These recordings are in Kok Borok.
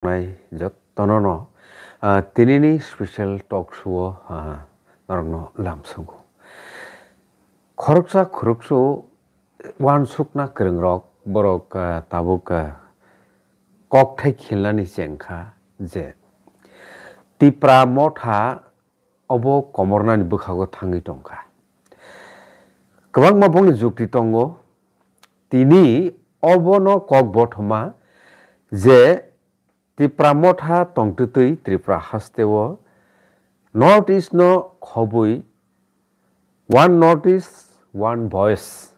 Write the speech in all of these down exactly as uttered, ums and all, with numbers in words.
tongnai jotono no, ah, tinini special talk show o, ah, norokno lamsongo. Khoroksa khoroksa uansukna kwrwngrok borok, ah, tabuk, ah, kokthai khilnani chengkha je Tipra Motha obo komornani bwkhago thangwi tongkha. Kwbangma bongni jukti tongo, tini obono kok bothoma je Tipra Motha tongtwtwi Tripura hasteo North East no khobwi One North East, One Voice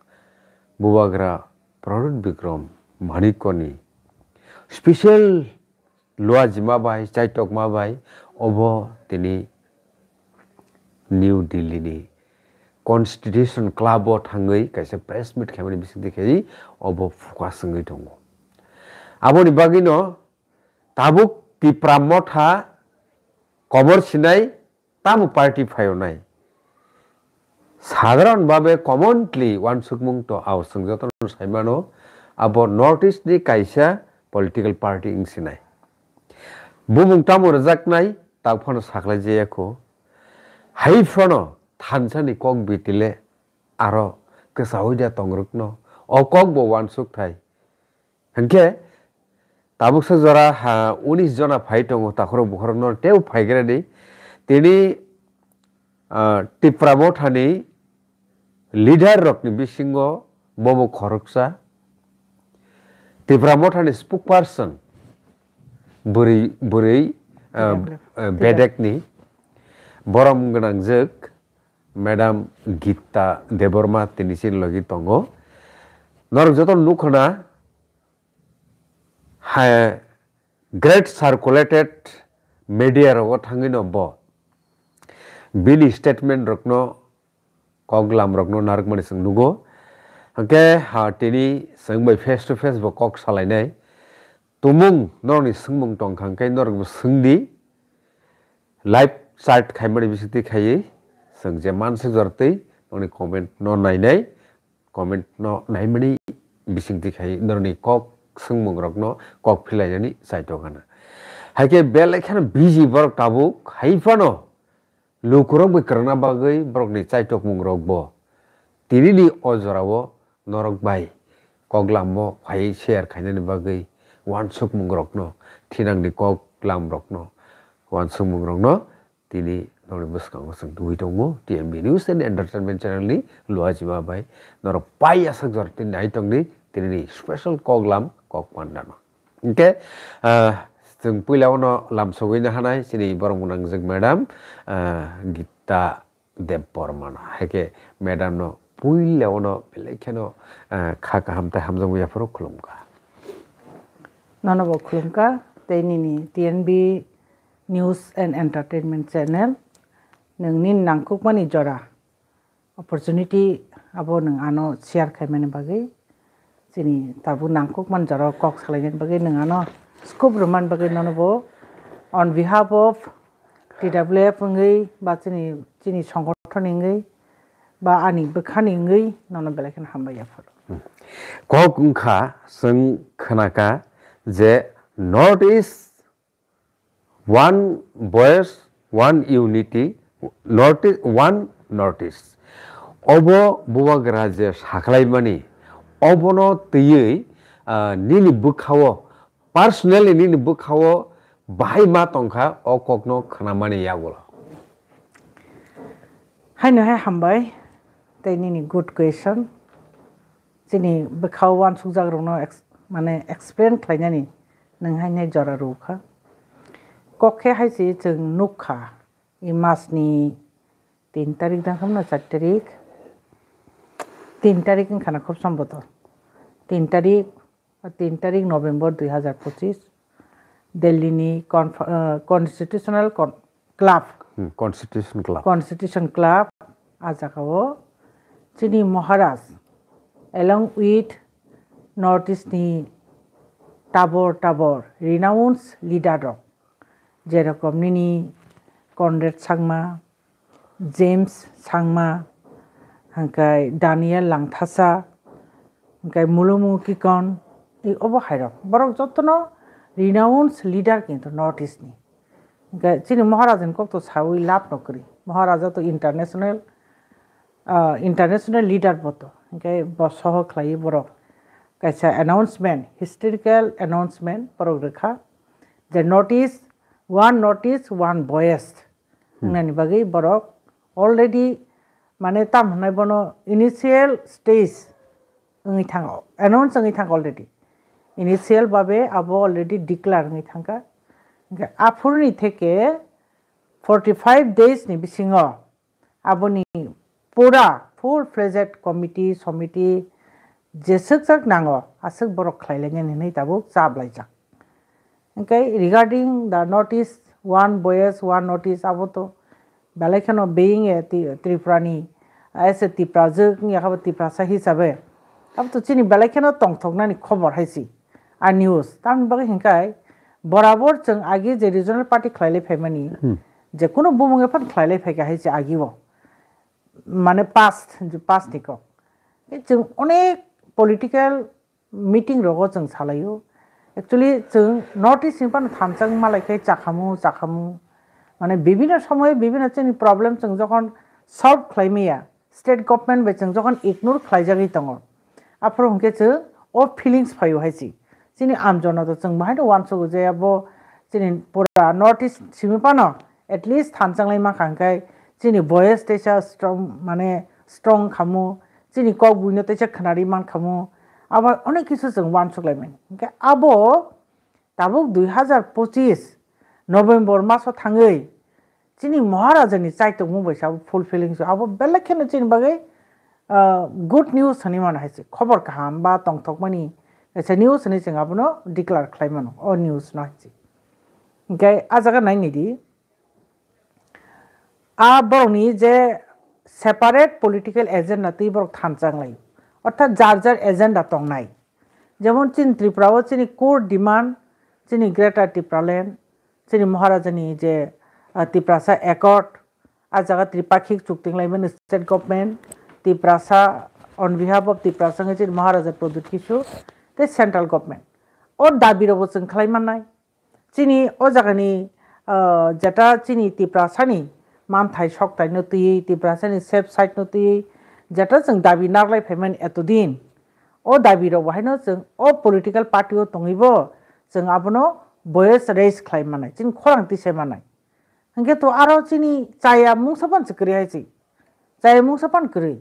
bubagra Pradyut Bikram Manikko ni special luajima bai, chaitokma bai, obo tini New Delhi ni Constitution Club o thangwi kaisa press meet khaimani bisingtwi khai obo focus wngwi tongo. Aboni bagwino tabuk Tipra Motha komor sinai tamo party phaio nai. Sadharon babe commonly uansukmung to ao chwng jotono saimano, abo North East ni kaisa political party wng sinai. Bumung tamo rwjaknai, tak phano saklai jaya kho. Hai phano thansa ni kok bitile aro kwsaui da tongrwkno, o kok bo uansuk thai. Hinkhe tabuksa jora ha unis jona phai tongo, takhorok bukhorokno teibo phaigrani. Tini, ah, Tipra Mothani leader rokni bisingo bobo khoroksa. Tipra Mothani spokesperson bwrwi, bwrwi, ah, Bedek. Ah, Bedekni borom gwnangjwk Madam Gita Debbarma tini chini logi tongo. Norok joto nukho na, hai great circulated media rogo thangwi no bo bini statement rokno, kok lam rokno narwkmani chwng nugo. Hwnkhe ha tini chwng bai face to face bo kok salainai. Tumung norokni swngmung tongkha hwnkhe norok bo swngdi. Live chat khaimani bisingtwi khaiwi chwng je mansi jortwi nokni comment no nainai, comment no naimani bisingtwi khaiwi norokni kok swngmung rokno kok philainani chaitok gana. Haikhe belai kheno busy borok tabuk, hai phano lukurok bai kwrwngna bagwi borokni chaitokmung rok bo tinini o jorao norok bai kok lamo phai share khainani bagwi uansukmung rokno, thinangni kok lam rokno, uansukmung rokno tini norokni bwskango chwng tubui tongo T M B News and Entertainment Channel ni luajima bai norok pai aswk jora tini nai tongdi tinini special kok lam kok pandano. Hwnkhe, ah, chwng puila uno lamsogwi nahanai chini borok gwnangjwk madam, ah, Gita Debbarmano. Haikhe madam no puila uno belai kheno, ah, kha kaham tei hamjakmung yapharo khulumkha. Nono bo khulumkha tei nini T N B News and Entertainment Channel. Nwng nini nangkukmani jora opportunity abo nwng ano share khaimani bagwi, chini tabuk nangkukmani jora kok salainani bagwi nwng ano scope rwmani bagwi nono bo on behalf of T W F wngwi ba chini, chini songgothon wngwi ba ani bwkhani wngwi nono belai kheno hambai yapharo. Kok wngkha chwng khnaka je North East One Voice, One Unity, North East, One North East. Obo bubagra je sakhlaimani, obono twiwi, ah, nini bwkhao, personally nini bwkhao bahai ma tongkha, o kokno khnamani yagulo. Haino hai hambai, tei nini good question. Chini bwkhao uansukjakrokno ex-, mane explain khlainani nwng haino jora rwkha. Kok khe hai se chwng nukha, e masni tin tarik dang khamna char tarik, tin tarik wngkha na khub somboto. Tin tarik, tin tarik November dui hazar pochis, Delhi ni conf-, ah, Constitutional Con-, Club, Hmm, Constitution Club. Constitution Club, a jagao chini Maharaj along with North East ni tabor tabor renounced leader rok, jerokom nini Conrad Sangma, James Sangma, hwnkhe Daniel Langthasa, hwnkhe Mulumu Kikon, i obo hairok. Borok jotono renowned leader kintu North East ni. Hingke chini Maharaja ni kok to sawi lab no kwrwi. Maharaja to international, ah, international leader bo to. Hingke bo soho khlaiwi borok kaisa announcement, historical announcement borok rwkha. The North East, one North East, one voice. Hmm. Wngnani bagwi borok already mane tam hwnai bono initial stage wngwi thango, announce wngwi thango already. Initial babe abo already declare wngwi thangkha. Hingke aphuruni theke forty five days ni bisingo aboni pura full fledged committee, somiti jeswk jak nango, aswk borok khlai lainani hinwi tabuk chap laijak. Hingke regarding the North East, one voice, one North East, abo to belai kheno being a Ti-, Tripura ni, as a Tiprajwk wngya khe bo Tiprasa hisabe, abo to chini belai kheno tongthoknani khobor hai se. A news. Tamni bagwi hingkai borabor chwng agi je regional party khlailai phaimani, Hmm. je kuno bumung ephano khlailai phaikha hai se agi o. Mane past, past ni kok. Chwng onek political meeting rogo chwng salaio. Actually, chwng North East ni phano thansa wngma lai khe chakhamu, chakhamu. Mane bibhinno somoy, bibhinno chini problem chwng jokhon solve khlai maya, state government bai chwng jokhon ignore khlaijagwi tongo, aphuru hwnkhe chwng o feelings phaio hai se. Chini amjona to chwng bahai no uansugo je abo chini pura North East simi phano at least thansa wngwi mankha hwnkhe chini voice teisa strong, mane strong khamu, chini kok buino teisa khnari mankhamu, abo onek kisu chwng uansuk lai mani. Hwnkhe abo tabuk dui hazar pochis November maso thangwi chini Maharaja ni chaitokmung bai se abo fulfilling se, abo belai kheno chini bagwi, ah, good news hinwi mano hai se, khobor kaham ba tongthokmani kaisa news hinwi chwng abono declare khlai mano o news no hai se. Hwnkhe ah jaga nai nai di, a borokni je separate political agenda twi borok thansa wng lai, orthat jar jar agenda tongnai. Jemon chini Tripura o chini core demand, chini Greater Tipraland, chini Maharaja ni je, ah, Tiprasa Accord, ah jaga tripakhik chukti wng lai mani state government, Tiprasa, on behalf of Tiprasa wngwi chini Maharaja Pradyut Kishore tei central government. O dabi rok bo chwng khlai mannai. Chini o jagani, ah, jeta chini Tiprasani manthai soktai no twiwi, Tiprasani safe side no twiwi, jeta chwng dabi narwklai phaimani etodin, o dabi rok bo haino chwng o political party o tongwi bo chwng abono voice raise khlai mannai, chini khorang tisai mannai. Hwnkhe to aro chini chaya mungsa phano se kwrwi hai se. Chaya mungsa phano kwrwi.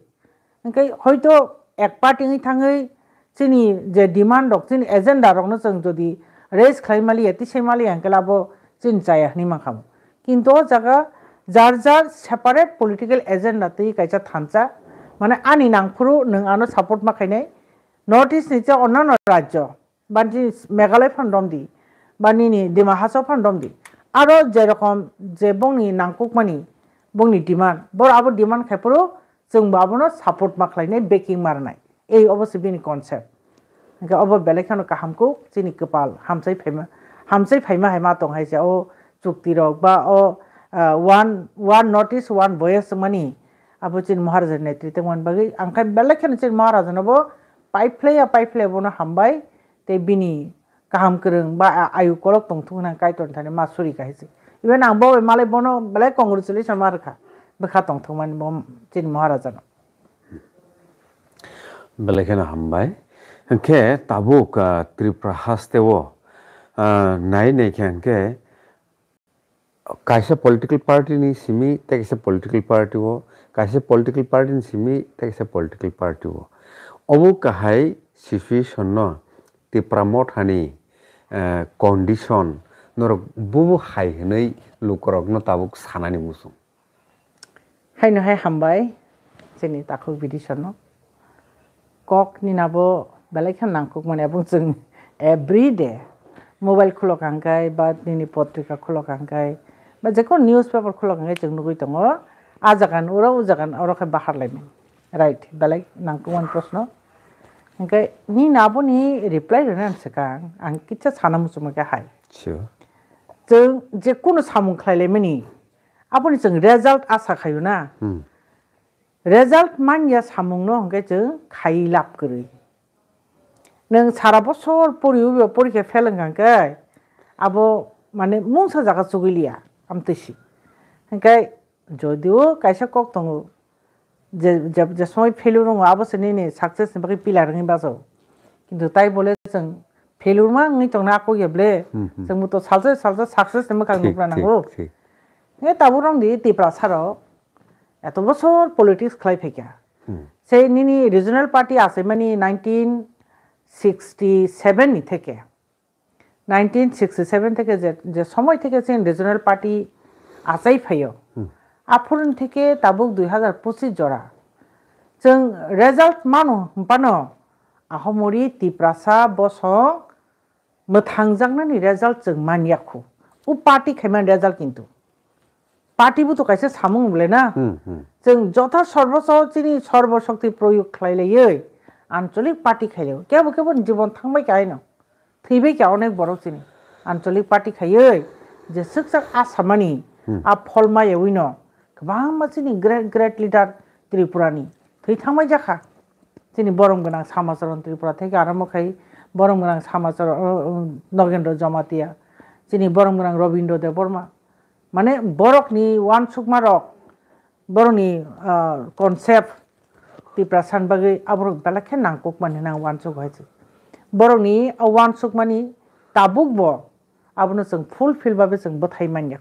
Hwnkhe hoito ek party wngwi thangwi chini je demand rok, chini agenda rokno chwng jodi raise khlai maliya, tisai maliya hwnkhe abo chini chaya hwnwi mankha. Kintu o jaga jar jar separate political agenda twi kaisa thansa, mane ani nangphuru nwng ano support ma khainai, North East ni je onnano rajyo, ba nini Meghalaya phan romdi, ba nini Dima Hasao phan romdi. Aro je rokom je bongni nangkukmani, bongni demand, boro abo demand khai phuru chwng bo abono support ma khlainai, backing ma rwnai. Ei obo se bini concept. Hwnkhe obo belai kheno kaham kuk chini kwpal hamsai phaima, hamsai phaima hai ma tong hai se o chukti rok ba o, ah, one, one North East, one voice mani abo chini Maharaja ni netrite man bagwi ang khai belai kheno chini Maharaja no bo pai phlaiya, pai phlaiya bono hambai. Tei bini kaham kwrwng ba a-, ayu kolok tongthok hwnwi Kaitor thani ma suri kahai se. Even ang bo bai malai bono belai congratulation ma rwkha. Bwkha tongthokmani bo chini Maharaja no. Belai kheno hambai. Hwnkhe tabuk, ah, Tripura haste o, ah, nai nai khe hwnkhe kaisa political party ni simi tei kaisa political party o, kaisa political party ni simi tei kaisa political party o. Obo kahai situation no Tipra Motha ni, eh, condition norok bubu hai hwnwi lukurok no tabuk sanani muchung. Haino hai hambai chini takhuk bidisano. Kok nina bo belai khe nangkukmani, abong chwng every day mobile khulok hangkai ba nini potrika khulok hangkai ba jekon newspaper khulok hangkai chwng nugui tongo. A jaga ni oro, o jaga ni oro khe bahar laimani. Right, belai nangkukmani proshno. Hingke nini aboni reply rwnani swkang ang kisa sana muchungma khe hai. Sure. Chwng jekunu samung khlai laimani, aboni chwng result asa khaio na. Hmm. Result manya samungno hwnkhe chwng khai lab kwrwi. Nwng sara bosor poriwi bo porikha fail wngkha hwnkhe, abo mane mungsa jaga chugui liya, amtwi si. Hingke jodio kaisa kok tongo, je, je, je somoi failure wngo, abo se nini success ni bagwi pillar wngwi bajo. Kintu tai bole chwng failure ma wngwi tongna akok ya ble, Hmm, hmm. chwng bo to salsa salsa success ni mwkhang Thik, nukna thik, nango. thik. Hingke tabuk rong di Tiprasa rok, eto bosor politics khlai phaikha. Hmm. Sei nini regional party achaimani nineteen sixty seven ni theke. Nineteen sixty seven theke je, je somoi theke chini regional party achai phaio. Hmm. Aphuruni theke tabuk dui hazar pochis jora. Chwng result mano hwnphano ahomori Tiprasa bosong mwthangjaknani result chwng man yakho. O party khaimani result kintu. Party bo to kaisa samung bole na. Hmm, hmm. Chwng jotha sorboso chini sorbo shokti proyog khlai laiwi ancholik party khailaiwi. Kebo kebo ni jibon thangbai kha aino. Thwibai kha onek borok chini. Ancholik party khaiwi je swkchak a samani Hmm. a pholma yawi no kwbangma chini great, great leader Tripura ni thwi thangbai jakha. Chini borom gwnang Samacharan Tripura theke arombo khai borom gwnang Samacharan, o, o, Nogendra Jamatia. Chini borom gwnang Robindra Debbarma. Mane borokni uansukma rok, borokni, ah, concept Tiprasa ni bagwi aborok belai khe nangkukmani hinwi ang uansuk hai se. Borokni o uansukmani tabukbo abono chwng fulfill babe chwng bwthai manya.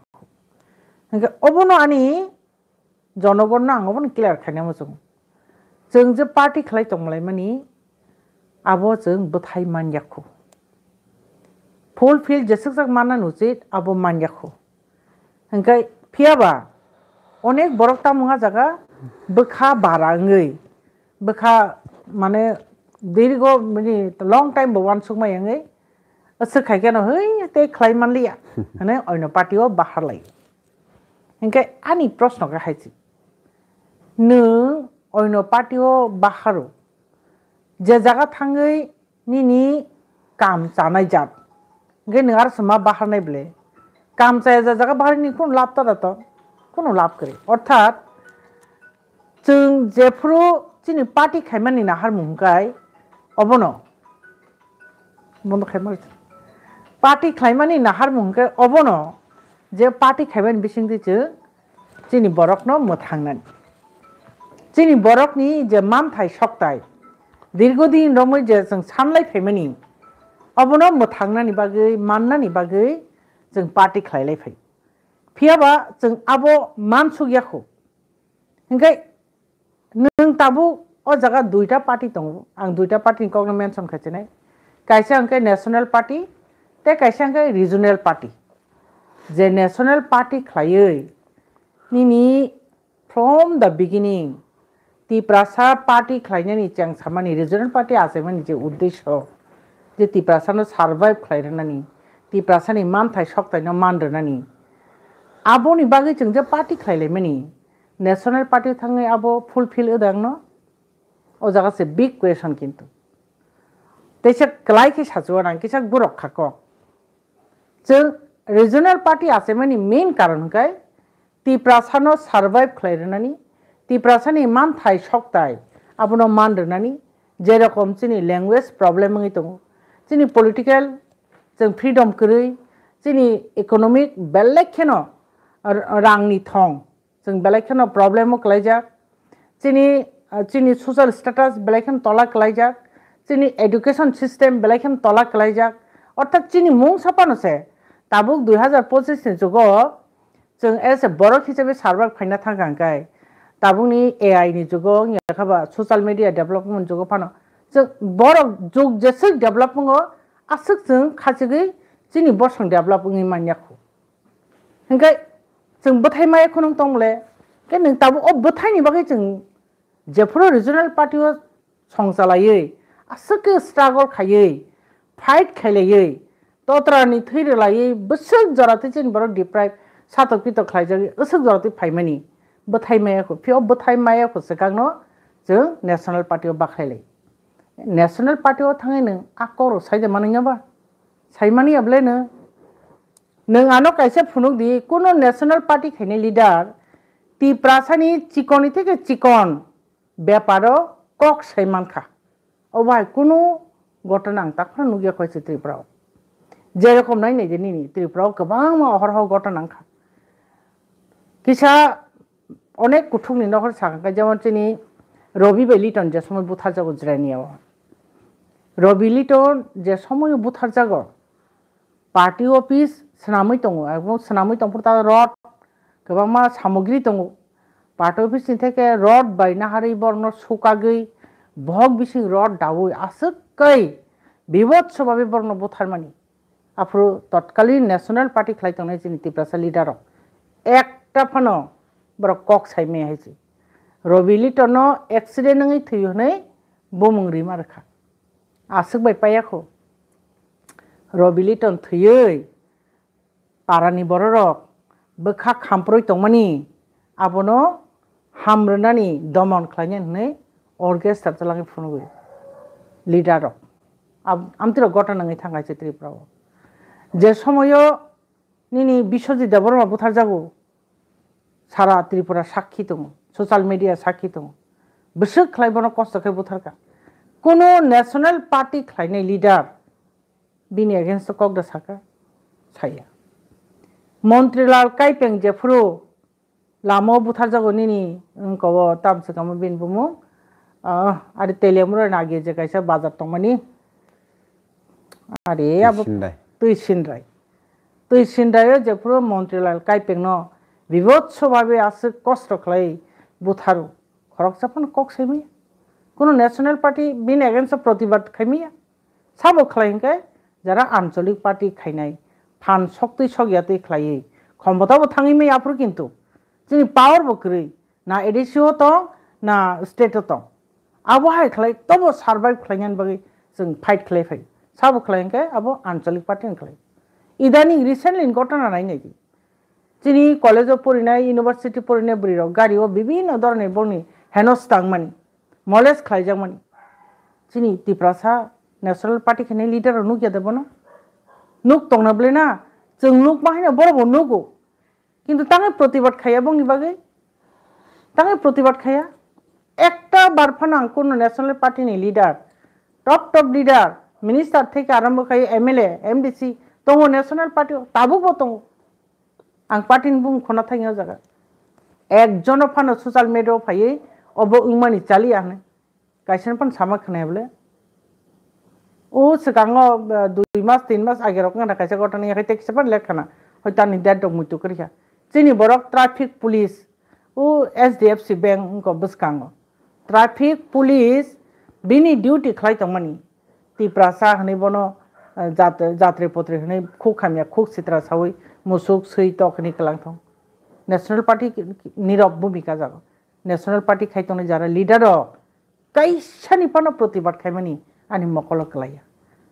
Hingke obono ani jonogonno ang obono clear khaina muchungo. Chwng je party khlai tongmalaimani abo chwng bwthai manya kho. Fulfill jeswkjak manna uchit abo manya kho. Hingke phiyaba onek borok tamo wngya jaga bwkha bara wngwi, bwkha mane dirgo mini long time bo uansukma wngwi, aswk khai kheno hei tei khlai manliya hwnwi oino party o bahar lai. Hingke ani proshno khe hai se, nwng oino party o baharo, je jaga thangwi nini kam chanai jat. Hingke nwng aro se ma baharnai ble? Kam chaya ja jaga baharni kunu lab ta da to? Kunu lab kwrwi. Orthat, chwng jephuru chini party khaimani naharmung hwnkhe obono bondo khaima party khlaimani naharmung hwnkhe obono je party khaimani bisingtwi chwng chini borokno mwthangnani. Chini borokni je manthai soktai, dirgodin romwi je chwng sanlai phaimani, obono mwthangnani bagwi, mannani bagwi chwng party khlailai phai. Phiyaba chwng abo mansuk yakho. Hingke nwng tabuk o jaga duita party tongo. Ang duita party ni kokno mention khai chinai. Kaisa hingke national party, tei kaisa hingke regional party. Je national party khlaiwi nini from the beginning Tiprasa party khlainani chengsamani, regional party achaimani je uddesho, je Tiprasano survive khlai rwnani, Tiprasani manthai soktaino man rwnani, aboni bagwi chwng je party khlai laimani, national party thangwi abo fulfill wdangno? O jaga se big question kintu. Teisa kwlai khe sachuan ang kisa borok kha kok. Chwng regional party achaimani main karon hwnkhe Tiprasano survive khlai rwnani, Tiprasani manthai soktai abono man rwnani, jerokom chini language problem wngwi tongo, chini political chwng freedom kwrwi, chini economic belai kheno r-, rangni thong, chwng belai kheno problem o kwlaijak. Chini, ah, chini social status belai kheno tola kwlaijak. Chini education system belai kheno tola kwlaijak. Orthat chini mungsa phano se tabuk dui hazar pochis ni jugo chwng as a borok hisabe survive khaina thangkha hwnkhe tabukni A I ni jugo wngya kha ba social media development jugo phano chwng borok jug jeswk develop wngo aswk chwng khachigwi chini bosong develop wngwi manya kho. Hingke chwng bwthai maya khunung tong le, ke nwng tabuk o bwthai ni bagwi chwng jephuru regional party o song chalaiwi, aswk khe struggle khaiwi, fight khailaiwi, totra ni thwi rwlaiwi, bwswk jora twi chini borok deprive, satok pitok khlaijagwi, aswk jora twi phaimani bwthai maya khu, phiyo bwthai maya khu swkang no chwng national party o bakhlai lai. National party o thangwi nwng a kok rok sai de manwi ya ba? Sai mani ya ble nwng? Nwng ano kaisa phunuk di, kuno national party khainai leader Tiprasani chikon ni theke chikon beparo kok sai mankha. O bai kuno gotona ang takhwna nukya koi se Tripura o. Jerokom nai nai de nini Tripura o kwbangma ohor ho gotona wngkha. Kisa onek kuthukni nokhor sakha khe, jemon chini Robi bai Liton je somoi butharjago Jirania o. Robi Liton je somoi butharjago, party office swnamwi tongo, abo swnamwi tongphuru ta rod kwbangma samogri tongo. Party office ni theke rod bai naharwi borokno sukagwi bohok bising rod daui aswk kai bibotso babe borokno butharmani. Aphuru totkalin National Party khlai tongnai chini Tiprasa leader rok ekta phano borok kok sai maya hai se. Robi Liton no accident wngwi thwi hwnwi bumung rima rwkha. Aswk bai paiya kho. Robi Liton thwiwi parani bororok bwkha khamproi tongmani, abono hamrwnani domon khlainai hwnwi orchestra chalangwi phunugwi leader rok. Ab-, amtwirok gotha nangwi thangkha se Tripura o. Je somoyo nini Biswajit Debbarma butharjago, sara Tripura sakhi tongo, social media sakhi tongo. Bwswk khlai bono kosto khe butharkha. Kuno National Party khlainai leader bini against o kok da saka? Saya. Montrilal Kaipeng jephuru lama o butharjago nini wngkha o tamswkamo bini bumung. Ah, ari Teliamura ni age je kaisa bazar tongmani. Ari abo Tuisindrai. Twi Sindrai. Twi Sindrai o jephuru Montrilal Kaipeng no bibotso babe aswk kosto khlai butharo. Khoroksa phano kok saimaya. Kuno National Party bini against o protibad khaimaya. Sabo khlai hwnkhe jara ancholik party khainai phan soktwi sokyatwi khlaiwi khomotabo thangwi maya aphuru kintu chini power bo kwrwi na A D C o tong na state o tong. Abo hai khlai tobo survive khlainani bagwi chwng fight khlai phai. Sabo khlai hwnkhe abo ancholik party ni khlai. Idaning recently ni gotona nai nai di. Chini college o porinai, university porinai bwrwi rok gari o bibhinno dhoroni bongni henos tangmani, molest khlaijakmani. Chini Tiprasa National Party khainai leader rok nukya de bono? Nuk tongna bwle na? Chwng nukma haino borok bo nugo. Kintu tangwi protibad khaiya bongni bagwi? Tangwi protibad khaiya? Ekta bar phano ang kuno National Party ni leader, top top leader, minister theke arombo khai M L A, M D C tongo National Party o, tabuk bo tongo. Ang party ni bumung khona thangya o jaga. Ekjono phano social media o phaiwi obo wngmani chaliya hwnwi kaisa phano sama khwnaya bole. O swkango, eh, dui mas, tin mas age rok wngkha kaisa ghotona, yakhai tei kisa phano let khana. Hoi tamni date rok muitu kwrwikha. Chini borok traffic police, o H D F C bank wngkha bwskango. Traffic police bini duty khlai tongmani. Tiprasa hwnwi bono, eh, jat-, jatri potri hwnwi khuk hamya, khuk sitra sawi musuk swi tok hwnwi kwlang thong. National Party nirok bumika jago. National Party khai tongnai jara leader rok kaisani phano protibad khaimani ani mokolo kwlaiya.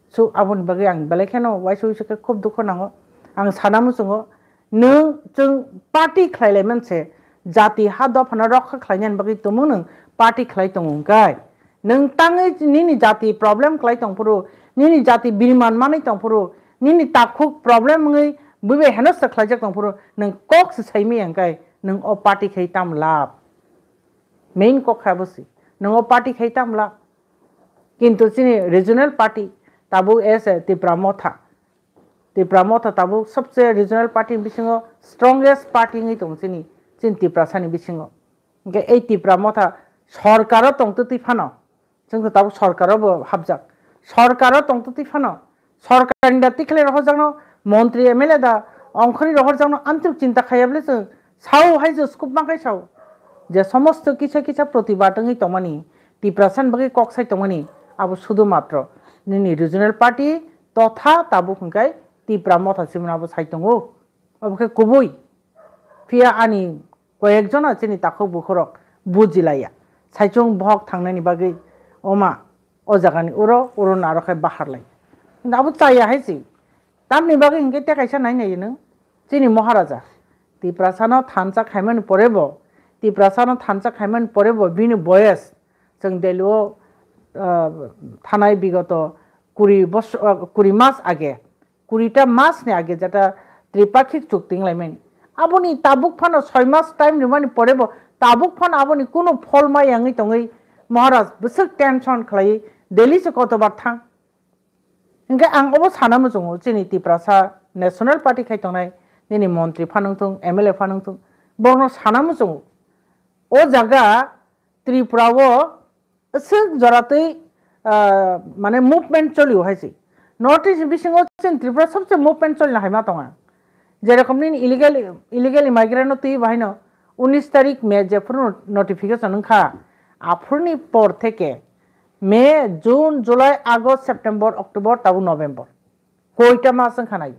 So, aboni bagwi ang belai kheno waisa waisa khe khub dukhu nango. Ang sana muchungo, nwng chwng party khlai lai manse, jati ha dophano rokha khlainani bagwi tumung nwng party khlai tongo hwnkhe, nwng tangwi nini jati problem khlai tongphuru, nini jati biriman manwi tongphuru, nini takhuk problem wngwi buibai henosra khlaijak tongphuru, nwng kok se saimaya hwnkhe, nwng o party khai tam lab? Main kok kha bo se. Nwng o party khai tam lab? Kintu chini regional party tabuk as a Tipra Motha. Tipra Motha tabuk sobse regional party ni bisingo strongest party wngwi tongo chini, chini Tiprasa ni bisingo. Hwnkhe ei Tipra Motha sorkaro tongtwtwi phano, chwng khe tabuk sorkaro bo hapjak. Sorkaro tongtwtwi phano, sorkarni da tikhlai rohorjakno, montri M L A da ongkhorwi rohorjakno amtwk chinta khaiya bole chwng sao hai je scoop ma khai sao. Je somosto kisa kisa protibad wngwi tongmani, Tiprasa ni bagwi kok sai tongmani, abo sudhu matro nini regional party totha tabuk hwnkhe Tipra Motha simno abo sai tongo. Obo khe kubui. Phiya ani koyekjona chini takhuk bukhurok bujilaiya. Saichung bohok thangnani bagwi oma o jagani uro, uro naro khai bahar lai. Kintu abo chaya hai se. Tamni bagwi hinkhe tei kaisa nai nai nwng. Chini Maharaja. Tiprasano thansa khaimani pore bo, Tiprasano thansa khaimani pore bo bini boyes. Chwng Delhi o, ah, thanai bigoto kuri bos-, ah, kuri mas age. Kurita mas ni age jeta tripakhik chukti wnglaimani. Aboni tabuk phano soi mas time rimani pore bo tabuk phano aboni kunu phol ma yangwi tongwi Maharaj bwswk tension khlaiwi Delhi se kotobar thang. Hingke ang obo sana muchungo, chini Tiprasa National Party khai tongnai, nini montri phanung thung, M L A phanung thung, borokno sana muchungo. O jaga Tripura o aswk jora twi, ah, mane movement cholio hai se. North East bisingo chini Tripura sobse movement cholina hai ma tonga. Jerokom nini illegal, illegal immigrant no twi bahaino unis tarik May jephuru notification wngkha, aphuruni por theke May, June, July, August, September, October, tabuk November. Koita mas wngkha nai.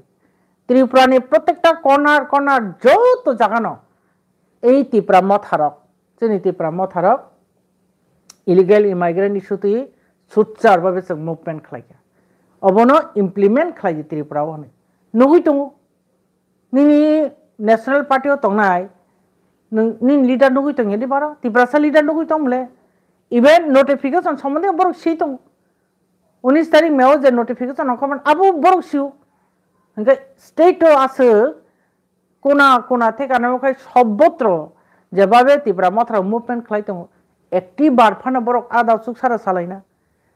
Tripura ni protekta corner, corner joto jaga no ei Tipra motharok, chini Tipra motharok illegal immigrant issue twi suchar babe chwng movement khlai kha. Obono implement khlai di Tripura o hwnwi nugui tongo. Nini national party o tongnai, nwng, nini leader nugui tongya di baro, Tiprasa leader nugui tong le. Even notification sombonde borok si tongo. Unis tarik May o je notification onkha man abo borok siu. Hingke state o aswk kona kona theka namo khai sobbotro jebabe Tipra mothra movement khlai tongo. Ekti bar phano borok ada chuk sara salaina.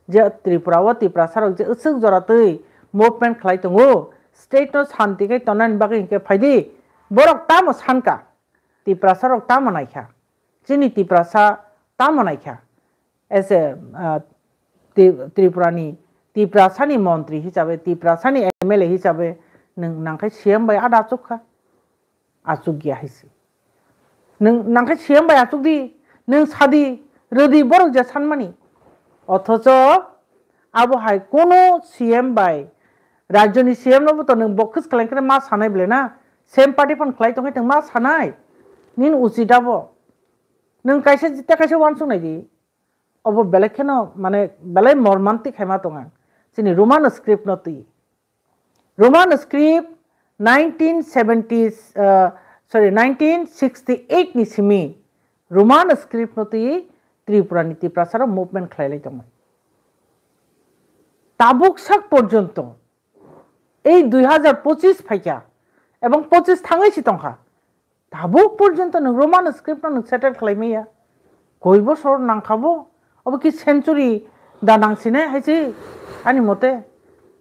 Je Tripura o Tiprasa rok je aswk jora twi movement khlai tongo. State no santi khai tonani bagwi hingke phaidi borok tamo sanka. Tiprasa rok tamo naikha. Chini Tiprasa tamo naikha. As a, ah, Tri-, Tripurani, Tiprasani montri hisabe, Tiprasani M L A hisabe, nwng nangkhe C M bai ada achuk kha? Achuk ya hai se. Nwng nangkhe C M bai achuk di, nwng sadi, rwdi borok je sanmani. Othocho abo hai kono C M bai, rajyoni C M no bo to nwng bokhis khlai khe ma sanai ble na, same party phon khlai tongkhe nwng ma sanai, nini uchit abo. Nwng kaisa jita kaisa uansuk nai di. Obo belai kheno, mane, belai mormantik hai ma tong ang. Chini Roman script no twi. Roman script nineteen seventy, uh, sorry, nineteen sixty-eight ni simi Roman script no twi Tripura ni Tiprasa rok movement khlai lai tongmani. Tabuk sak porjonto ei dui hazar pochis phaikha ebong pochis thangwi si tongkha. Tabuk porjonto nwng Roman script no nwng settle khlai maya. Koi bosor nangkha bo? Obo ki century da nangsinai hai se ani mote.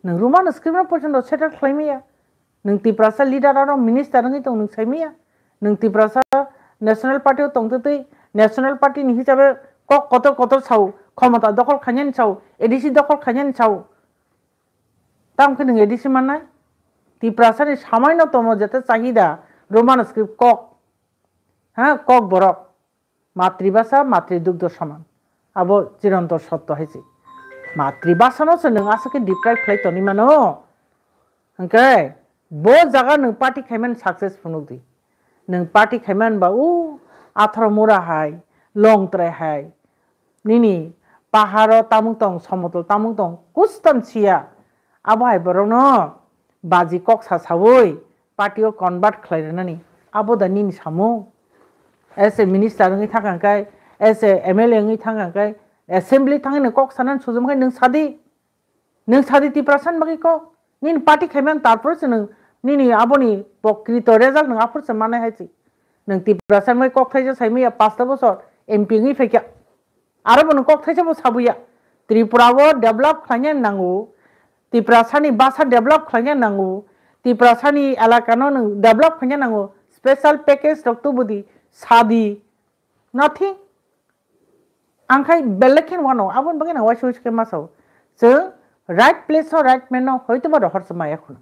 Nwng Roman script no porjonto settle khlai maya. Nwng Tiprasa leader aro minister wngwi tong nwng sai maya. Nwng Tiprasa National Party o tong twi twi National Party ni hisabe kok kotor kotor sao, khomota dokhol khainani sao, A D C dokhol khainani sao. Tamo khe nwng A D C mannai? Tiprasani samaino tomo jete chahida Roman script kok. Ha, kok borok. Matribhasha, matridugdho saman. Abo chiranto sotto hai se. Matribhasha no se nwng aswk khe deprive khlai toni mano. Hwnkhe bo jaga nwng party khaiman success phunuk di. Nwng party khaiman ba u atharo mura hai, Longtrai hai, nini paharo tamung tong, somotol tamung tong, custom siya. Abo hai borokno baji kok sa saui party o convert khlai rwnani. Abo da nini samung? As a minister wngwi thang kha khe, as a M L A wngwi thang kha khe, assembly thangwi kok sanani sujum khe nwng sadi. Nwng sadi Tiprasa ni bagwi kok. Nini party khaiman tarpore se nwng nini aboni pokrito result nwng aphuru se manai hai se. Nwng Tiprasa ni bagwi kok thaisa saimaya pasta bosor M P wngwi phaikha. Aro bo nwng kok thaisa bo sabuya. Tripura o develop khlaina nango. Tiprasa ni basa develop khlaina nango. Tiprasa ni elaka no nwng develop khlaina nango. Special package rok tubudi sadi. Nothing. Ang khai belai khe wano, aboni bagwi nang waisa waisa khe ma sao. Chwng right place o right man no hoito ba rohor se maya khuna.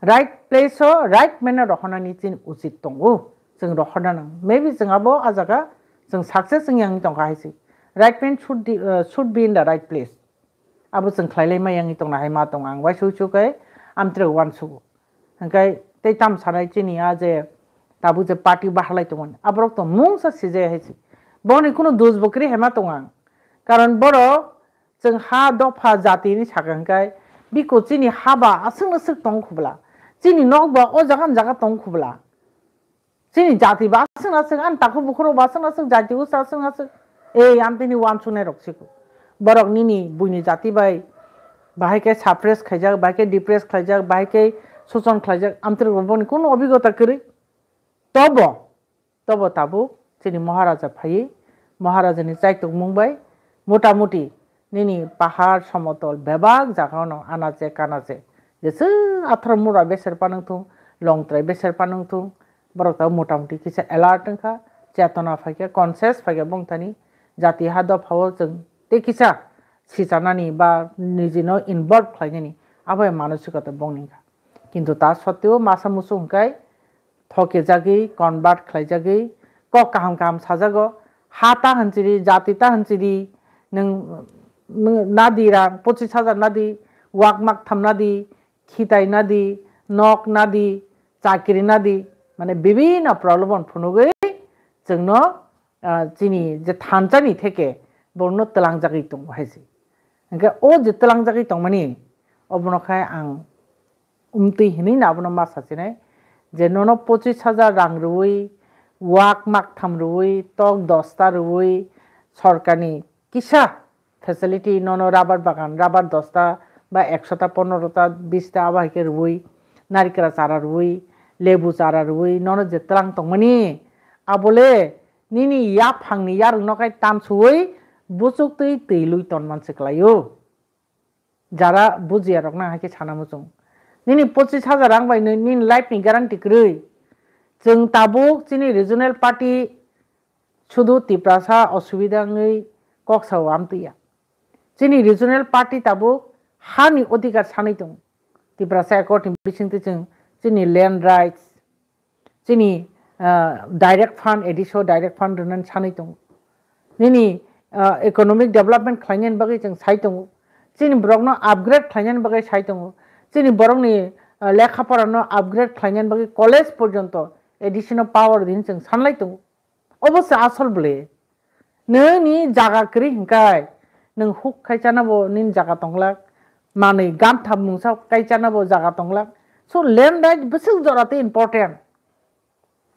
Right place o right man no rohornani chini uchit tongo. Chwng rohorna nang. Maybe chwng abo a jaga chwng success wngya wngwi tongkha hai se. Right man should be, uh, should be in the right place. Abo chwng khlailai maya wngwi tongna hai ma tong ang. Waisa waisa khe amtwrwk uansugo. Hingkhe tei tam sanai chini a je tabuk je party bahalai tongmani, aborok to mungsa sijaya hai se. Boni kunu dos bo kwrwi hai ma tong ang. Karon borok chwng ha dopha jati hinwi sakha hingkhe biko chini ha ba aswk aswk tong khubla. Chini nok ba o jaga ni jaga tong khubla. Chini jati ba aswk aswk, ani takhuk bukhuk rok ba aswk aswk, jati usa aswk aswk. Ei amtini uansuknai rok siko. Borok nini buini jati bai bahai khe suppress khaijak, bahai khe depress khlaijak, bahai khe sochon khlaijak, amtwrwk bo boni kunu obhigota kwrwi. Tobo, tobo tabuk chini Maharaja phaiwi, Maharajani chaitokmung bai motamuti nini pahar somotol bebak jagano anache kanache, jeswk atharo mura beser panwng thung, longtrai beser panwng thung, borok tabuk motamuti kisa alert wngkha, chetona phaikha, conscious phaikha bongthani jati ha dophao chwng tei kisa sichanani ba nijino involve khlainani abo hai manosikota bongni wngkha. Kintu ta sotteo masa musu hwnkhe thokejagwi, convert khlaijagwi, kok kaham kaham sajago, ha ta hwnchiri, jati ta hwnchiri, nwng, nwng nadi rang pochis hajar nadi, wak mak tham nadi, khitai nadi, nok nadi, chakri nadi, mane bibhinno prolobon phunugwi chwngno, ah, chini je thansa ni theke borokno twlangjagwi tongo hai se. Hwnkhe o je twlangjagwi tongmani, obono khai ang umtwi hinwi no abono ma sachinai je nono pochis hajar rang rwui, wak maktham rwui, tok dosta rwui, sorkarni kisa facility nono rubber bagan, rubber dosta ba ekshota, ponorota, bista abo hai khe rwui, narikra chara rwui, lebu chara rwui, nono je twlang tongmani, abole nini yaphangni yarwkno khai tamsuwi buchuk twi twi lui tonman se kwlaio. Jara bujiya rokno hai khe sana muchung. Nini pochis hajar rang bai nini life ni guarantee kwrwi. Chwng tabuk chini regional party sudu Tiprasa osubida wngwi kok sao amtwi ya. Chini regional party tabuk hani odhikar sanwi tongo. Tiprasa Accord ni bisingtwi chwng chini land rights, chini, ah, direct fund, additional direct fund rwnani sanwi tongo. Nini, ah, economic development khlainani bagwi chwng sai tongo. Chini borokno upgrade khlainani bagwi sai tongo. Chini borokni, ah, lekha porano upgrade khlainani bagwi college porjonto additional power din chwng sanlai tongo. Obo se asol bwle. Nwng ni jaga kwrwi hwnkhe nwng huk khai chana bo nini jaga tonglak, manwi gantham mungsa kai chana bo jaga tonglak. So land right bwswk jora tei important.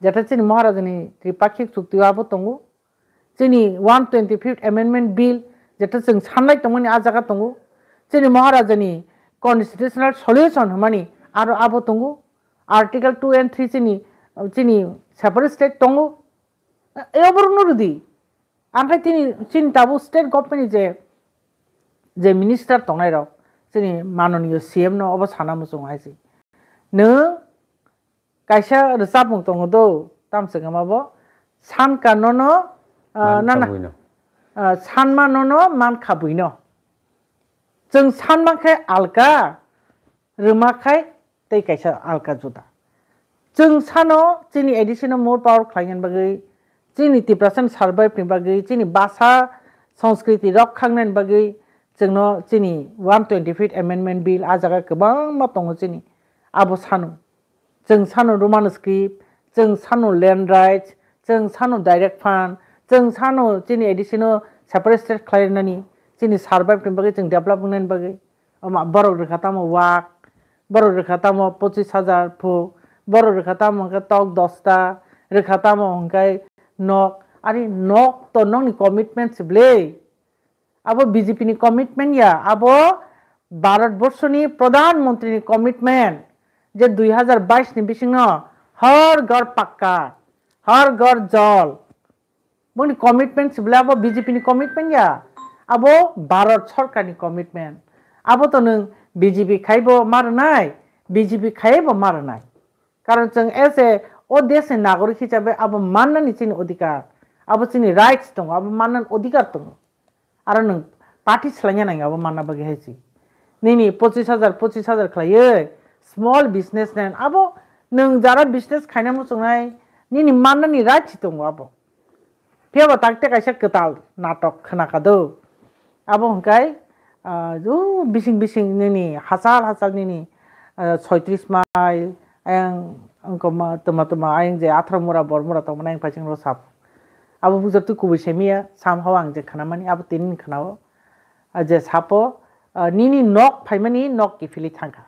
Jeta chini Maharajani Tripakhik chukti abo tongo. Chini one twenty fifth Amendment Bill jeta chwng sanlai tongmani a jaga tongo. Chini Maharajani constitutional solution hwnmani aro abo tongo. Article two and three chini, chini separate state tongo. E oborokno rwdi. Ang khe tini chini tabuk state government ni je, je minister tongnai rok, chini manoniyo C M no obo sana muchungo hai se. Nwng kaisa rwchapmung tongo do, tamo se khe ma bo, sanka nono, ah, Man nana, kha buino. Ah, sanma nono man kha buino. Chwng sanma khe alka, rwma khai tei kaisa alka juda. Chwng sano chini A D C no more power khlainani bagwi, chini Tiprasa ni survive ni bagwi, chini bhasha, sanskriti rok khangnani bagwi chwngno chini one twenty fifth Amendment Bill a jaga kwbangma tongo chini abo sano. Chwng sano Roman script, chwng sano land rights, chwng sano direct fund, chwng sano chini A D C no separate state khlainani, chini survive ni bagwi, chwng develop wngnani bagwi. Omo borok rwkha tamo wak, borok rwkha tamo pochis hajar phu, borok rwkha tamo hwnkhe tok dosta, rwkha tamo hwnkhe nok. Ari nok to nokni commitment se ble. Abo B J P ni commitment ya, abo Bharat Borso ni Pradhan Mantri ni commitment je dui hajar bais ni bisingno Har Ghar Pakka, Har Ghar Jal. Boni commitment se bole abo B J P ni commitment ya, abo Bharat Sarkar ni commitment. Abo to nwng B J P khai bo ma rwnai, B J P khai bo ma rwnai. Karon chwng as a o desh ni nagorik hisabe abo mannani chini odhikar, abo chini rights tongo, abo mannani odhikar tongo. Aro nwng party swlaina nangya abo manna bagwi hai se. Nini pochis hajar, pochis hajar khlaiwi small businessman abo nwng jara business khaina muchungnai nini mannani rights tongo abo. Phiya ba takte kaisa kwtal natok khna kha do. Abo hwnkhe, ah, o bising bising nini hachal hachal nini, ah, soitris mile, ayang wngkoma tuma tuma ayang je atharo mura bor mura tongmani ayang paising rw sap. Abo bujor twi kubui semiya, somehow ang je khna mani, abo tini khna o. Ah, je sapo, ah, nini nok phaimani nok kiphilwi thangkha.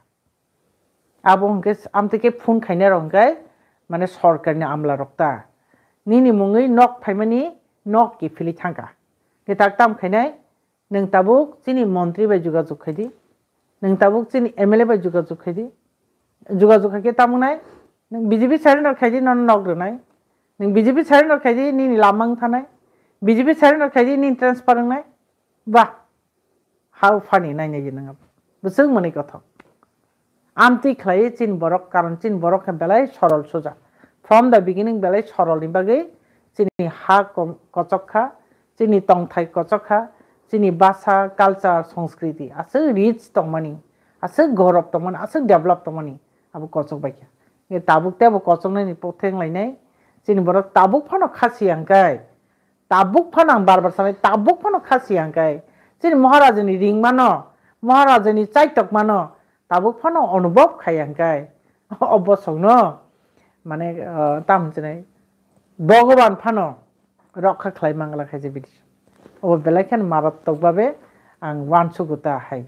Abo hwnkhe s-, amtwi khe phone khainai rok hwnkhe mane sorkarni amla rok ta. Nini mungwi nok phaimani nok kiphilwi thangkha. Khe tak tam khainai, nwng tabuk chini montri bai jogajog khaidi, nwng tabuk chini M L A bai jogajog khaidi, jogajog khaikhe tamo wngnai, nwng B J P surrender khaidi nono nok rwnai, nwng B J P surrender khaidi nini lama wng thanai, B J P surrender khaidi nini transfer wngnai, ba. ha phani nainai gini nang. Bwswk mwnwi kothok. Amtwi khlaiwi chini borok, karon chini borok khe belai sorol soja. From the beginning belai sorol ni bagwi chini ha kom-, kochok kha, chini tongthai kochok kha, chini basa, culture, sanskriti aswk rich tongmani, aswk gorob tongmani, aswk develop tongmani abo kochok bai kha. Nge tabuk tei abo kochoknani potheng lainai chini borok tabuk phano khasi yang kai. Tabuk phano ang bar bar sanai, tabuk phano khasi yang kai. Chini Maharajani ring mano, Maharajani chaitok mano, tabuk phano onubhob khai yang kai. O bosongno, mane, ah, tam chinai, Bhogoban phano rokha khlai mangla khai je bidi. O belai khen marattok babe ang wansugo ta hai.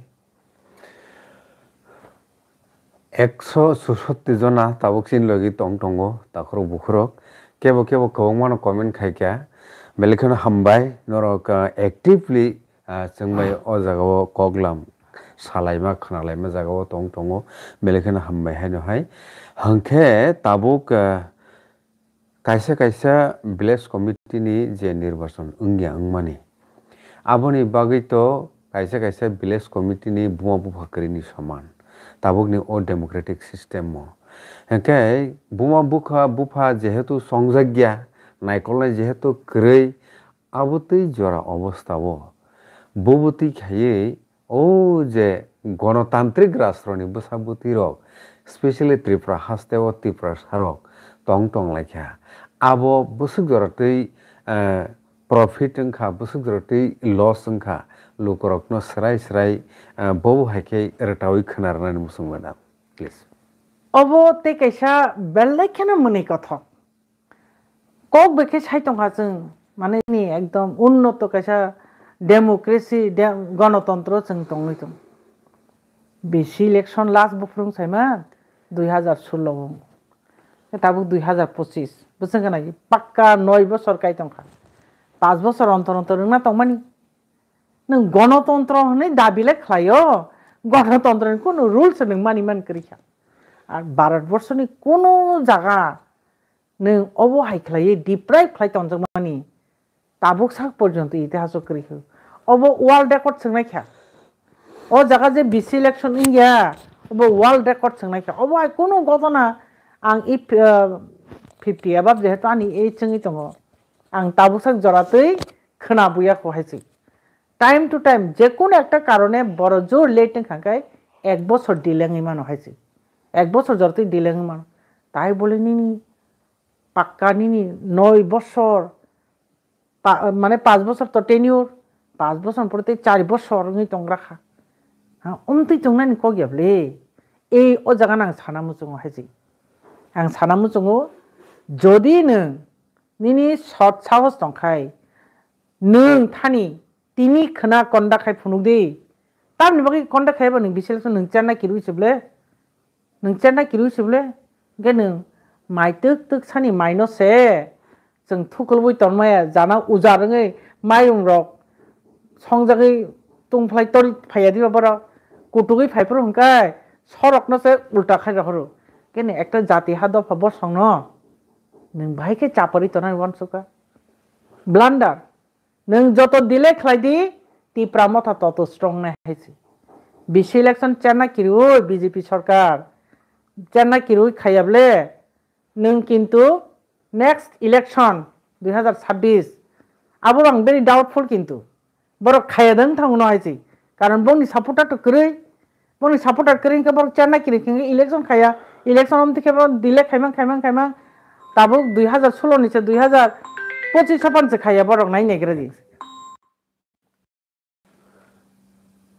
Ekso sursoti jona tabuk chini logi tong tongo, takhurok bukhurok. Kebo kebo kwbangmano comment khai kha. Belai kheno hambai, norok, ah, actively, ah, chwng bai o jagao koklam salaima, khnalaima jagao tong tongo. Belai kheno hambai haino hai. Hwnkhe tabuk, ah, Kaisa kaisa village committee ni je nirbachon wngya wngmani, aboni bagwi to kaisa kaisa village committee ni buma bupha kwrwini soman tabukni o democratic system o. Hwnkhe buma bukha bupha jehetu chongjakya, naikolnai jehetu kwrwi, abo twi jora obostha o. Bobo twi khaiwi O je gonotantrik rashtroni bwsa bwtwi rok, specially Tripura haste o Tiprasa rok tong tong lai kha. Abo bwswk jora twi, eh, profit wng kha, bwswk jora twi loss wng kha, lukurokno swrai swrai, eh, bobo hai khe rwtawi khwna rwnani muchung, madam, please. Obo tei kaisa belai kheno mwnwi kothok. Kok bai khe sai tongkha chwng, mane ni ekdom unnoto kaisa democracy, de-, gonotontro chwng tongwi tong. B C election last buphurung saima dui hazar solo o. Tabuk dui hazar pochis. Bwswng gana pakka noi bosor kai tongkha. Panch bosor ontor ontor wngna tongmani. Nwng gonotontro hwnwi dabi le khlaio. Gonotontro ni kunu rules nwng mani man kwrwi kha. Ar Bharat borsoni kunu jaga nwng obo hai khlaiwi deprive khlai tongjak mani tabuk sak porjonto itihaso kwrwi kha. Obo world record swngnai kha. O jaga je B C election wngya, obo world record swngnai kha. Obo hai kunu gotona ang i, ah, fifty above jehetu ani age wngwi tongo. Ang tabuk sak jora twi khwna buya kho hai se. Time to time, je kono ekta karone boro jor late wngkha khe ek bosor delay wngwi mano hai se. Ek bosor jora twi delay wngwi mano. Tai bole nini pakka nini noi bosor, pa-, mane panch bosor to tenure, panch bosor pore tei char bosor wngwi tong rakha. Ha, omtwi tongnani kok ya bole. Ei o jaga no ang sana muchungo hai se. Ang sana muchungo, jodi nwng nini sot sahos tongkhai, nwng thani tini khwna konda khai phunuk di. Tamni bagwi konda khai ba nwng B C election nwng cherna kirwi se bole? Nwng cherna kirwi se bole? Hwnkhe nwng mai twk twk sani maino se chwng thukulwi tonmaya, jana ujar wngwi mairum rok songjagwi tungphlai tor phaiya diba borok? Kutugwi phaiphuru hwnkhe sorokno se ulta khai rohoro. Khe nwng ekta jati ha dopha bosongno nwng bahai khe chaparwi tonani uansukha. Blunder. Nwng joto delay khlai di, Tipra Motha toto strong nai hai se. B C election cherna kirwi B J P sarkar, cherna kirwi khaiya bole, nwng kintu next election dui hazar chabbish, abo ang very doubtful kintu. Borok khaiya dwng thango no hai se. Karon bongni supporter to kwrwi, bongni supporter kwrwi hwnkhe borok cherna kirwi hwnkhe election khaiya. Election omtwi khe borok delay khaimang, khaimang, khaimang. Tabuk dui hazar solo ni se dui hazar pochis o phan se khaiya borok nai naigra di.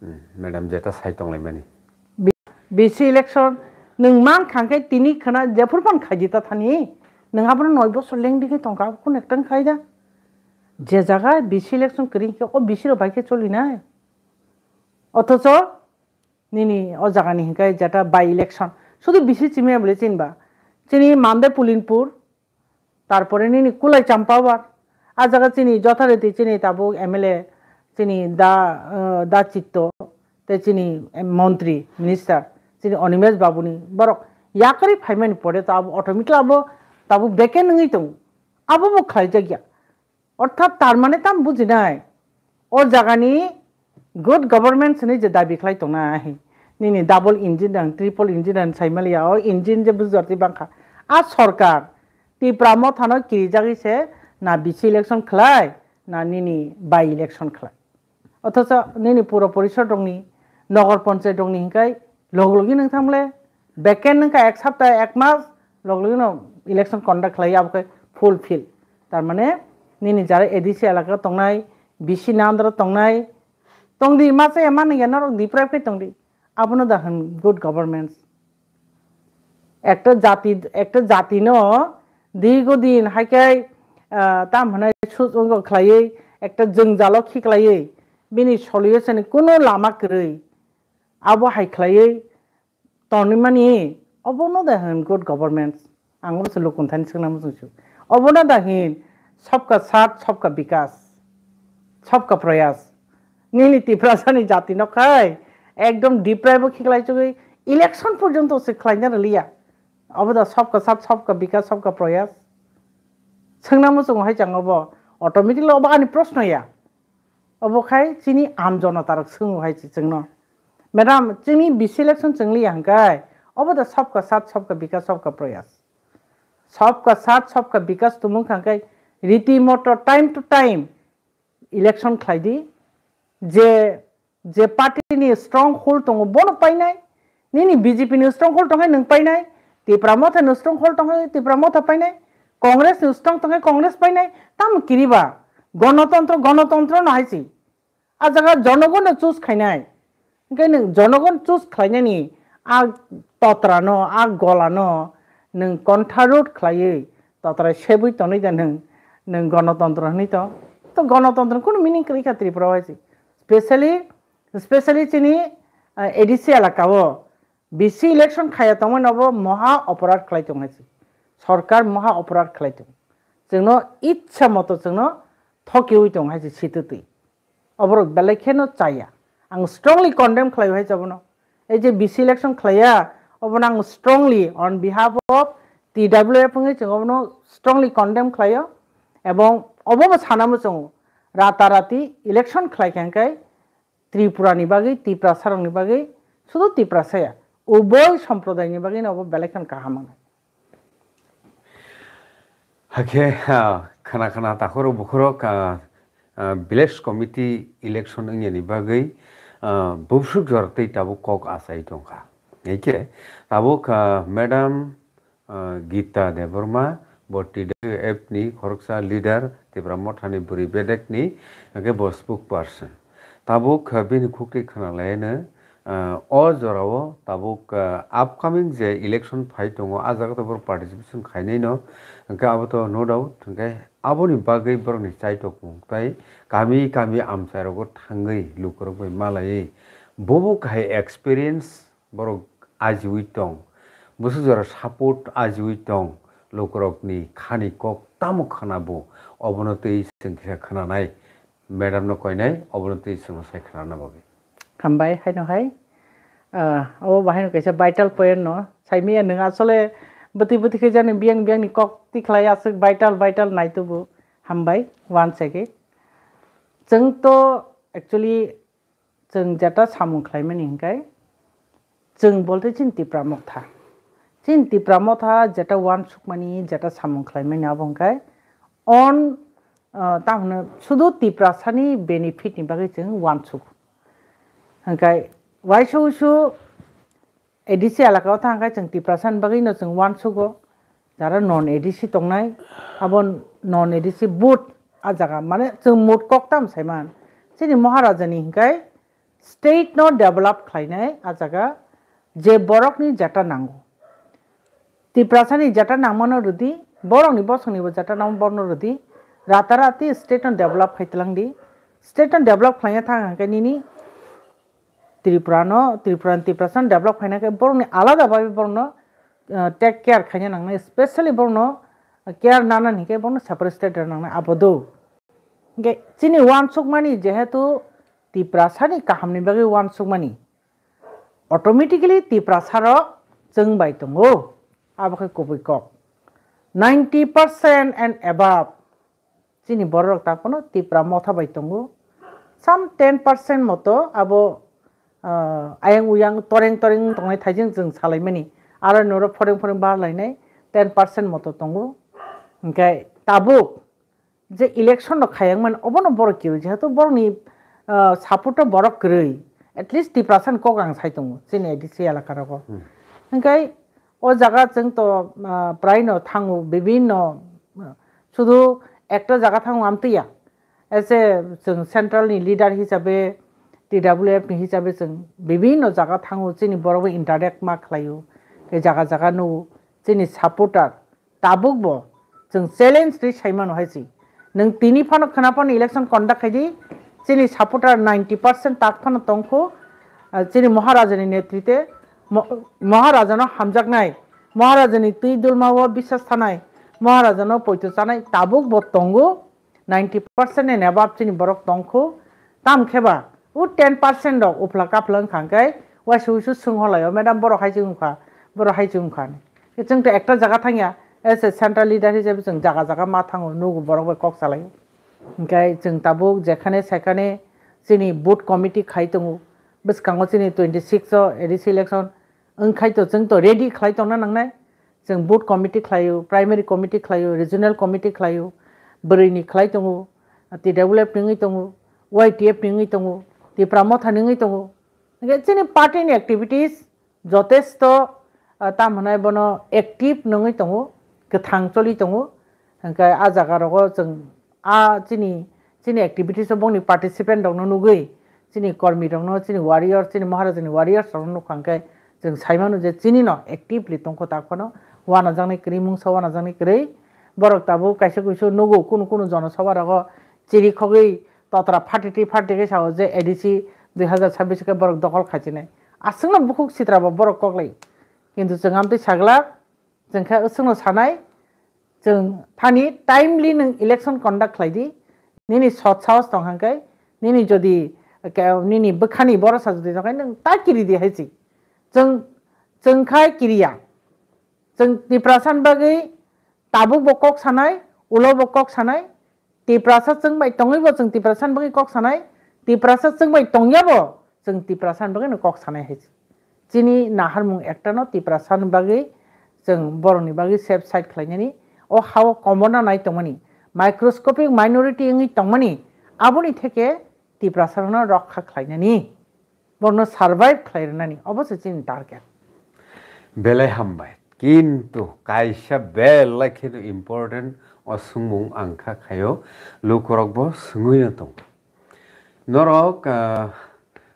Hmm, madam, jeta sai tonglaimani. B-, B C election nwng man khang khe tini khwna jephuru phan khaidi ta thani. Nwng abono noi bosor lengdi khe tongkha, abo kunu ekta khai da. Je jaga B C election kwrwi khe o B C rok bai khe choli nai. Othocho nini o jaga ni hinkhe jeta by election. Sudu B C chimya bole chinba. Chini Mande Pulinpur, tarpore nini Kulai Champawar. A jaga chini jothariti chini tabuk M L A, chini da, eh, da Chitto, te chini, eh, montri, minister, chini Animesh Babu ni borok yakarwi phaimani pore to abo automatically abo tabuk vacant wngwi tongo. Abo bo khlaijakya. Orthat tar mane tam bujinai, o jagani Good government sini je dabi khlai tongnai, nini double engine ang, triple engine ang sai maliya, o engine je bujor ti bangkha. A sorkar Tipra mothano kirijagwi se na bisi election khlai, na nini by election khlai. Othocho nini puro porishod rokni, nogor ponchayat rokni hinkai log logi nang thamle, vacant wngkha ek sapta, ek mas, log logi no election conduct khlai, abo khe fulfill. Tar mane nini jara A D C elaka tongnai, B C nandro tongnai, tongdi, ma chaya ma nangya norok deprive khe tongdi. Abono da hwn good governance. Ekta jati, ekta jati no dirgo din hai khe, ah, tam hwnai sut wngkha khlaiwi, ekta jwngjalo khiklaiwi, bini solution ni kuno lama kwrwi, abo hai khlaiwi tonimani, obono da hwn good governance. Ang obo se lukun thani swngna muchung su. Obono da hwn sabka saath, sabka bikas, sabka prayas. Nini Tiprasani jati no khai ekdom deprive bo khiklai chugwi election porjonto se khlaina rwliya. Obo da sabka saath, sabka bikas, sabka prayas. Swngna muchung hai chang obo automatically obo ani proshno ya. Obo khai chini am jonotarok swngo hai se chwngno. Madam, chini bisi election chwng liya hwnkhe, obo da sabka saath, sabka bikas, sabka prayas. Sabka saath, sabka bikas tumung kha hwnkhe riti moto time to time election khlai di. Je, je party ni stronghold tongo, bono painai. Nini B J P ni stronghold tongkhe nwng painai. Tipra Motha ni stronghold tongkhe Tipra Motha painai. Congress ni strong tongkhe Congress painai. Tamo kiriba? Gonotontro, gonotontro no hai se. A jaga jonogon no choose khainai. Hingke nwng jonogon choose khlainani a totra no, a gola no nwng kontha road khlaiwi totra sebui tonwi da nwng, nwng gonotontro hwnwi to. To gonotontro kunu meaning kwrwi kha Tripura o hai se. Specially, specially chini, ah, A D C elaka o B C election khaya tongmani obo moha oporad khlai tong hai se. Sorkar moha oporad khlai tong. Chwngno itsa moto chwngno thokiwi tong hai se sitwtwi. Oborok belai kheno chaya. Ang strongly condemn khlai hai se abono. Ei je B C election khlaiya, obono ang strongly on behalf of T W F wngwi chwng obono strongly condemn khlaio. Ebong obobo sana muchungo, ratarati election khlai kha hwnkhe Tripura ni bagwi, Tiprasa rokni bagwi, sudu Tiprasa ya, uboi somprodaini bagwi no obo belai kheno kaham wngnai. Hakhe, ah, khana khana takhoro bukhorok, ah, ah, village committee election wngyani bagwi, ah, bubswk jora tei tabuk kok achai tongkha. Hakhe tabuk, ah, Madam, ah, Gita Debbarma, bo T W F ni khoroksa leader, Tipra Mothani bwrwi bedekni, hakhe bo spokesperson. Tabuk, ah, bini khukti khwnalaino, ah, o jorao tabuk, ah, upcoming je election phai tongo, ah jaga to borok participation khainai no, hwnkhe abo to no doubt, hwnkhe aboni bagwi borokni chaitok mung tai kami kami amchai rogo thangwi lukurok bai malaiwi bobo kahai experience borok ajiwi tong, bwswk jora support ajiwi tong, lukurokni khani kok tamo khwnabo, obono twi chwng kisa khwnanai, madam no koinai, obono twi chwngno sai khwnana bagwi. Hambai, haino hai. Ah, obo bahaino kaisa vital point no. Saimiya nwng asole bwtwi bwtwi khe jani biyang biyang ni kok tikhlai aswk vital vital nai tubu. Hambai, once again. Chwng to actually chwng jeta samung khlaimani hinkai chwng bolte chini Tipra Motha. Chini Tipra Motha jeta uansukmani, jeta samung khlaimani abo hinkai on, ah, tamhino sudu Tiprasani benefit ni bagwi chwng uansuk. Hinkai waisa usu A D C elaka o thang khe chwng Tiprasa ni bagwi no chwng uansugo, jara non A D C tongnai, abo non A D C vote a jaga, mane chwng mut kok tam saiman. Chini Maharaja ni hinkai state no develop khlainai a jaga je borok ni jeta nango. Tiprasa ni jeta nangmano rwdi, borok ni bosong ni bo jeta nangma borno rwdi, ratarati state no develop khai twlang di, state no develop khlaina thang khe nini Tripura no, Tripura ni Tiprasa no develop khaina khe borokni alada bai borokno, uh, take care khaina nangnai, specially borokno care nana hinkhe borokno separate state rwna nangnai abo do. Hinkhe chini uansukmani jehetu Tiprasa ni kahamni bagwi uansukmani, automatically Tiprasa rok chwng bai tongo, abo khe kubui kok. Ninety percent and above chini borok rok takhwno Tipra Motha bai tongo. some ten percent moto abo, ah, ayang uyang toreng toreng tongnai thaijing chwng salaimani. Aro noro phoreng phoreng bar lainai ten percent moto tongo. Hingke tabuk je election no khayang man obono borok kiyo, jehetu borokni, ah, support o borok kwrwi. At least Tiprasa ni kok ang sai tongo chini A D C elaka rogo. Hmm. Hingke o jaga chwng to, ah, prai no thango bibinno, ah, sudu ekta jaga thango amtwi ya. Ese chwng central ni leader hisabe, T W F ni hisabe chwng bibinno jaga thango chini borok bai interact ma khlaio. Tei jaga jaga nugo chini supporter tabuk bo chwng challenge ri sai mano hai si. Nwng tini phano khwna phano election conduct khai di, chini supporter ninety percent tak phano tongkho, ah, chini Maharaja ni netrite, Mo-, Maharaja no hamjaknai, Maharaja ni twi dulma o bisas thanai, Maharaja no poito chanai tabuk bo tongo. Ninety percent ni above chini borok tongkho, tam khe ba o ten percent rok uphla kaphla wngkha hwnkhe waisa uisu swng holaio, "Madam, borok hai se wngkha, borok hai se wngkha," hinwi. Chwng to ekta jaga thangya, as a central leader hisabe chwng jaga jaga ma thango, nugo borok bai kok salaio. Hingkhe chwng tabuk jekhane sekhane chini booth committee khai tongo, bwskango chini twenty six o A D C election wngkhai to chwng to ready khlai tongna nangnai. Chwng booth committee khlaio, primary committee khlaio, regional committee khlaio, bwrwini khlai tongo, T W F ni wngwi tongo, Y T F ni wngwi tongo, Tipra Motha ni wngwi tongo. Hingkhe chini party ni activities jotesto, ah, tam hwnai bono active nungwi tongo, kwthang choli tongo. Hingkhe ah jaga rogo chwng a chini, chini activities o bongni participant rokno nugwi, chini kormi rokno, chini warrior, chini Maharajani warriors rokno nukha hwnkhe chwng sai mano je chini no actively tongkho tak phano, uanajaknai kwrwi mungsa uanajaknai kwrwi. Borok tabuk kaisa kuisu nugo kunu kunu jono sabha rogo chiri khogwi totra phatiti phatiti khe sao je A D C dui hazar chabbish khe borok dokhol khaichinai. Aswkno bukhuk sitra bo borok koklai. Kintu chwng amtwi saglak, chwng khe aswkno sanai, chwng thani timely nwng election conduct khlai di, nini sot sahos tong hang khe, nini jodi ke-, nini bwkhani borosa jodi tong khe nwng ta kiri di hai si. Chwng, chwng khai kiriya. Chwng Tiprasa ni bagwi tabuk bo kok sanai, ulo bo kok sanai, Tiprasa chwng bai tongwi bo chwng Tiprasa ni bagwi kok sanai, Tiprasa chwng bai tongya bo chwng Tiprasa ni bagwi no kok sanai hai se. Chini naharmung ekta no Tiprasa ni bagwi chwng borok ni bagwi safe side khlainani, o ha o komorna nai tongmani, microscopic minority wngwi tongmani, aboni theke Tiprasa rokno rokha khlainani. Borokno survive khlai rwnani, obo se chini target. Belai hambai. Kintu kaisa belai kheno important o swngmung ang kha khaio, lukurok bo swngwi no tongo. Norok, ah,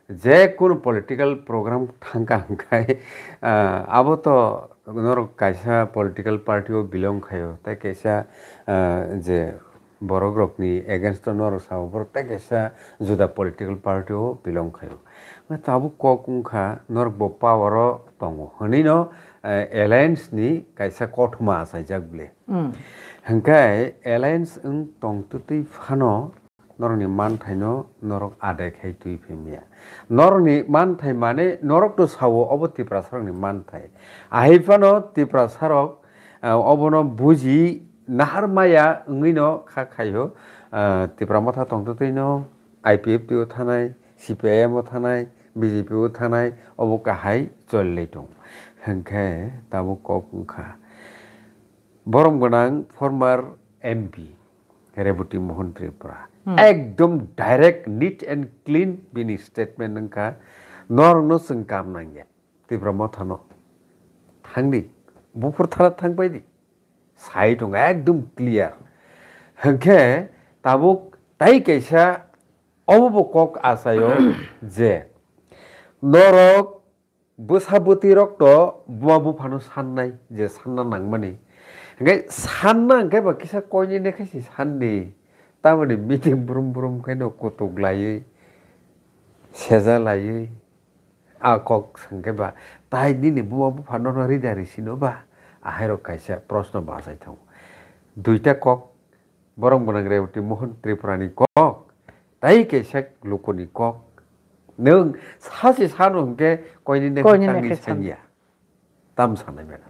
je kunu political program thangkha hwnkhe, ah, abo to norok kaisa political party o belong khaio, tei kaisa, ah, je borok rokni against o norok sao, borok tei kaisa juda political party o belong khaio. Tabuk kok wngkha norok bo power o tongo hwnwi no, eh, alliance ni kaisa kothoma achaijak bile. Mm. Hwnkhe alliance wng tongtwtwi phano norokni manthaino norok adai khai twi phi maya. Norokni manthai mane norok to sao obo Tiprasarokni manthai. Ahai phano Tiprasarok, ah, obono buji nahar maya wngwi no kha khaio, ah, Tipra Motha tongtwtwino I P F T o thanai, C P I M o thanai, B J P o thanai, obo kahai cholilai tongo. Hwnkhe tabuk kok wngkha. Borom gwnang former M P Reboti Mohan Tripura. Hmm. Ekdom direct, neat and clean bini statement wngkha, "Norokno chwng kam nangya, Tipra Mothano. Thangdi, buphur thana thangpaidi." Sai tongo, ekdom clear. Hwnkhe tabuk tai kaisa obo bo kok achaio je norok bwsa bwtwi rok to buma buphano sannai je sanna nangmani. Hwnkhe sanna hwnkhe ba kisa koinene khe se sandi. Tamoni meeting brum brum khe no kutuk laiwi, seja laiwi, a kok hwnkhe ba tai nini buma buphano no rida risino ba? Ahairok kaisa proshno bachai thango. Duita kok, borom gwnang Reboti Mohan Tripura ni kok, tai kaisa lukuni kok. Nwng sachi sano hwnkhe koinene Koinene tangwi khe sanya. Tam sanai bera.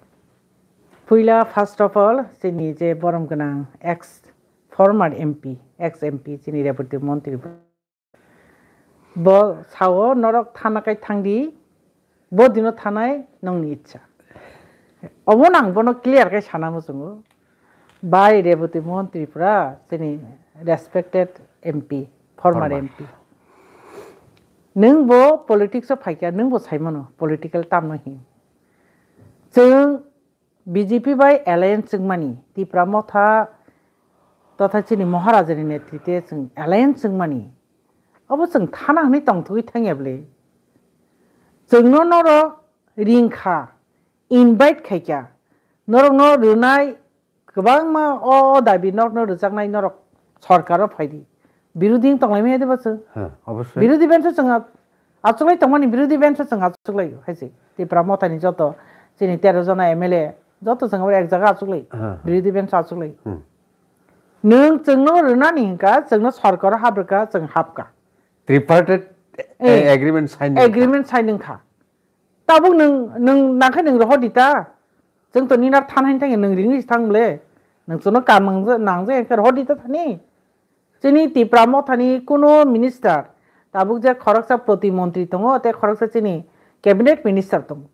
Puila first of all, chini je borom gwnang ex former M P, ex M P chini Reboti Mohan Tripura. Bo sao norok thana kai thangdi, bo dino thanai nongni ichha. Omo nang bono clear kai sana muchungo. Bai Reboti Mohan Tripura, chini respected M P, former Former. M P. Nwng bo politics o phaikya, nwng bo saimano political tamno hin. Chwng B J P bai alliance wngmani, Tipra Motha totha chini Maharajani netrite chwng alliance wngmani, abo chwng thana hwnwi tongthogwi thangya bwle. Chwngno norok ringkha, invite khaikha, norokno rwnai kwbangma o, o dabi norokno rwjaknai norok sorkaro phaidi. Birodhi wng tonglaimaya de bo chwng? Ha, obosoi. Birodhi bench o chwng a-, achuklai tongmani, birodhi bench o chwng achuklai hai se. Tipra Mothani joto chini tero jona M L A joto chwng abo ek jaga achuklai. Ha. Birodhi bench o achuklai. Hmm. Nwng chwngno rwnani hwnkha, chwngno sorkaro habrwkha, chwng hapkha. Tripartite, Eh, eh, agreement sign wngkha. Agreement sign wngkha. Tabuk nwng, nwng nangkhe nwng rohor di ta. Chwng to nini nar than hain thangya nwng ringwi thang le. Nwng chwngno kam nangja, nangja hwnkhe rohor di ta thani. Chini Tipra Mothani kuno minister, tabuk je khoroksa protimontri tongo, tei khoroksa chini cabinet minister tongo.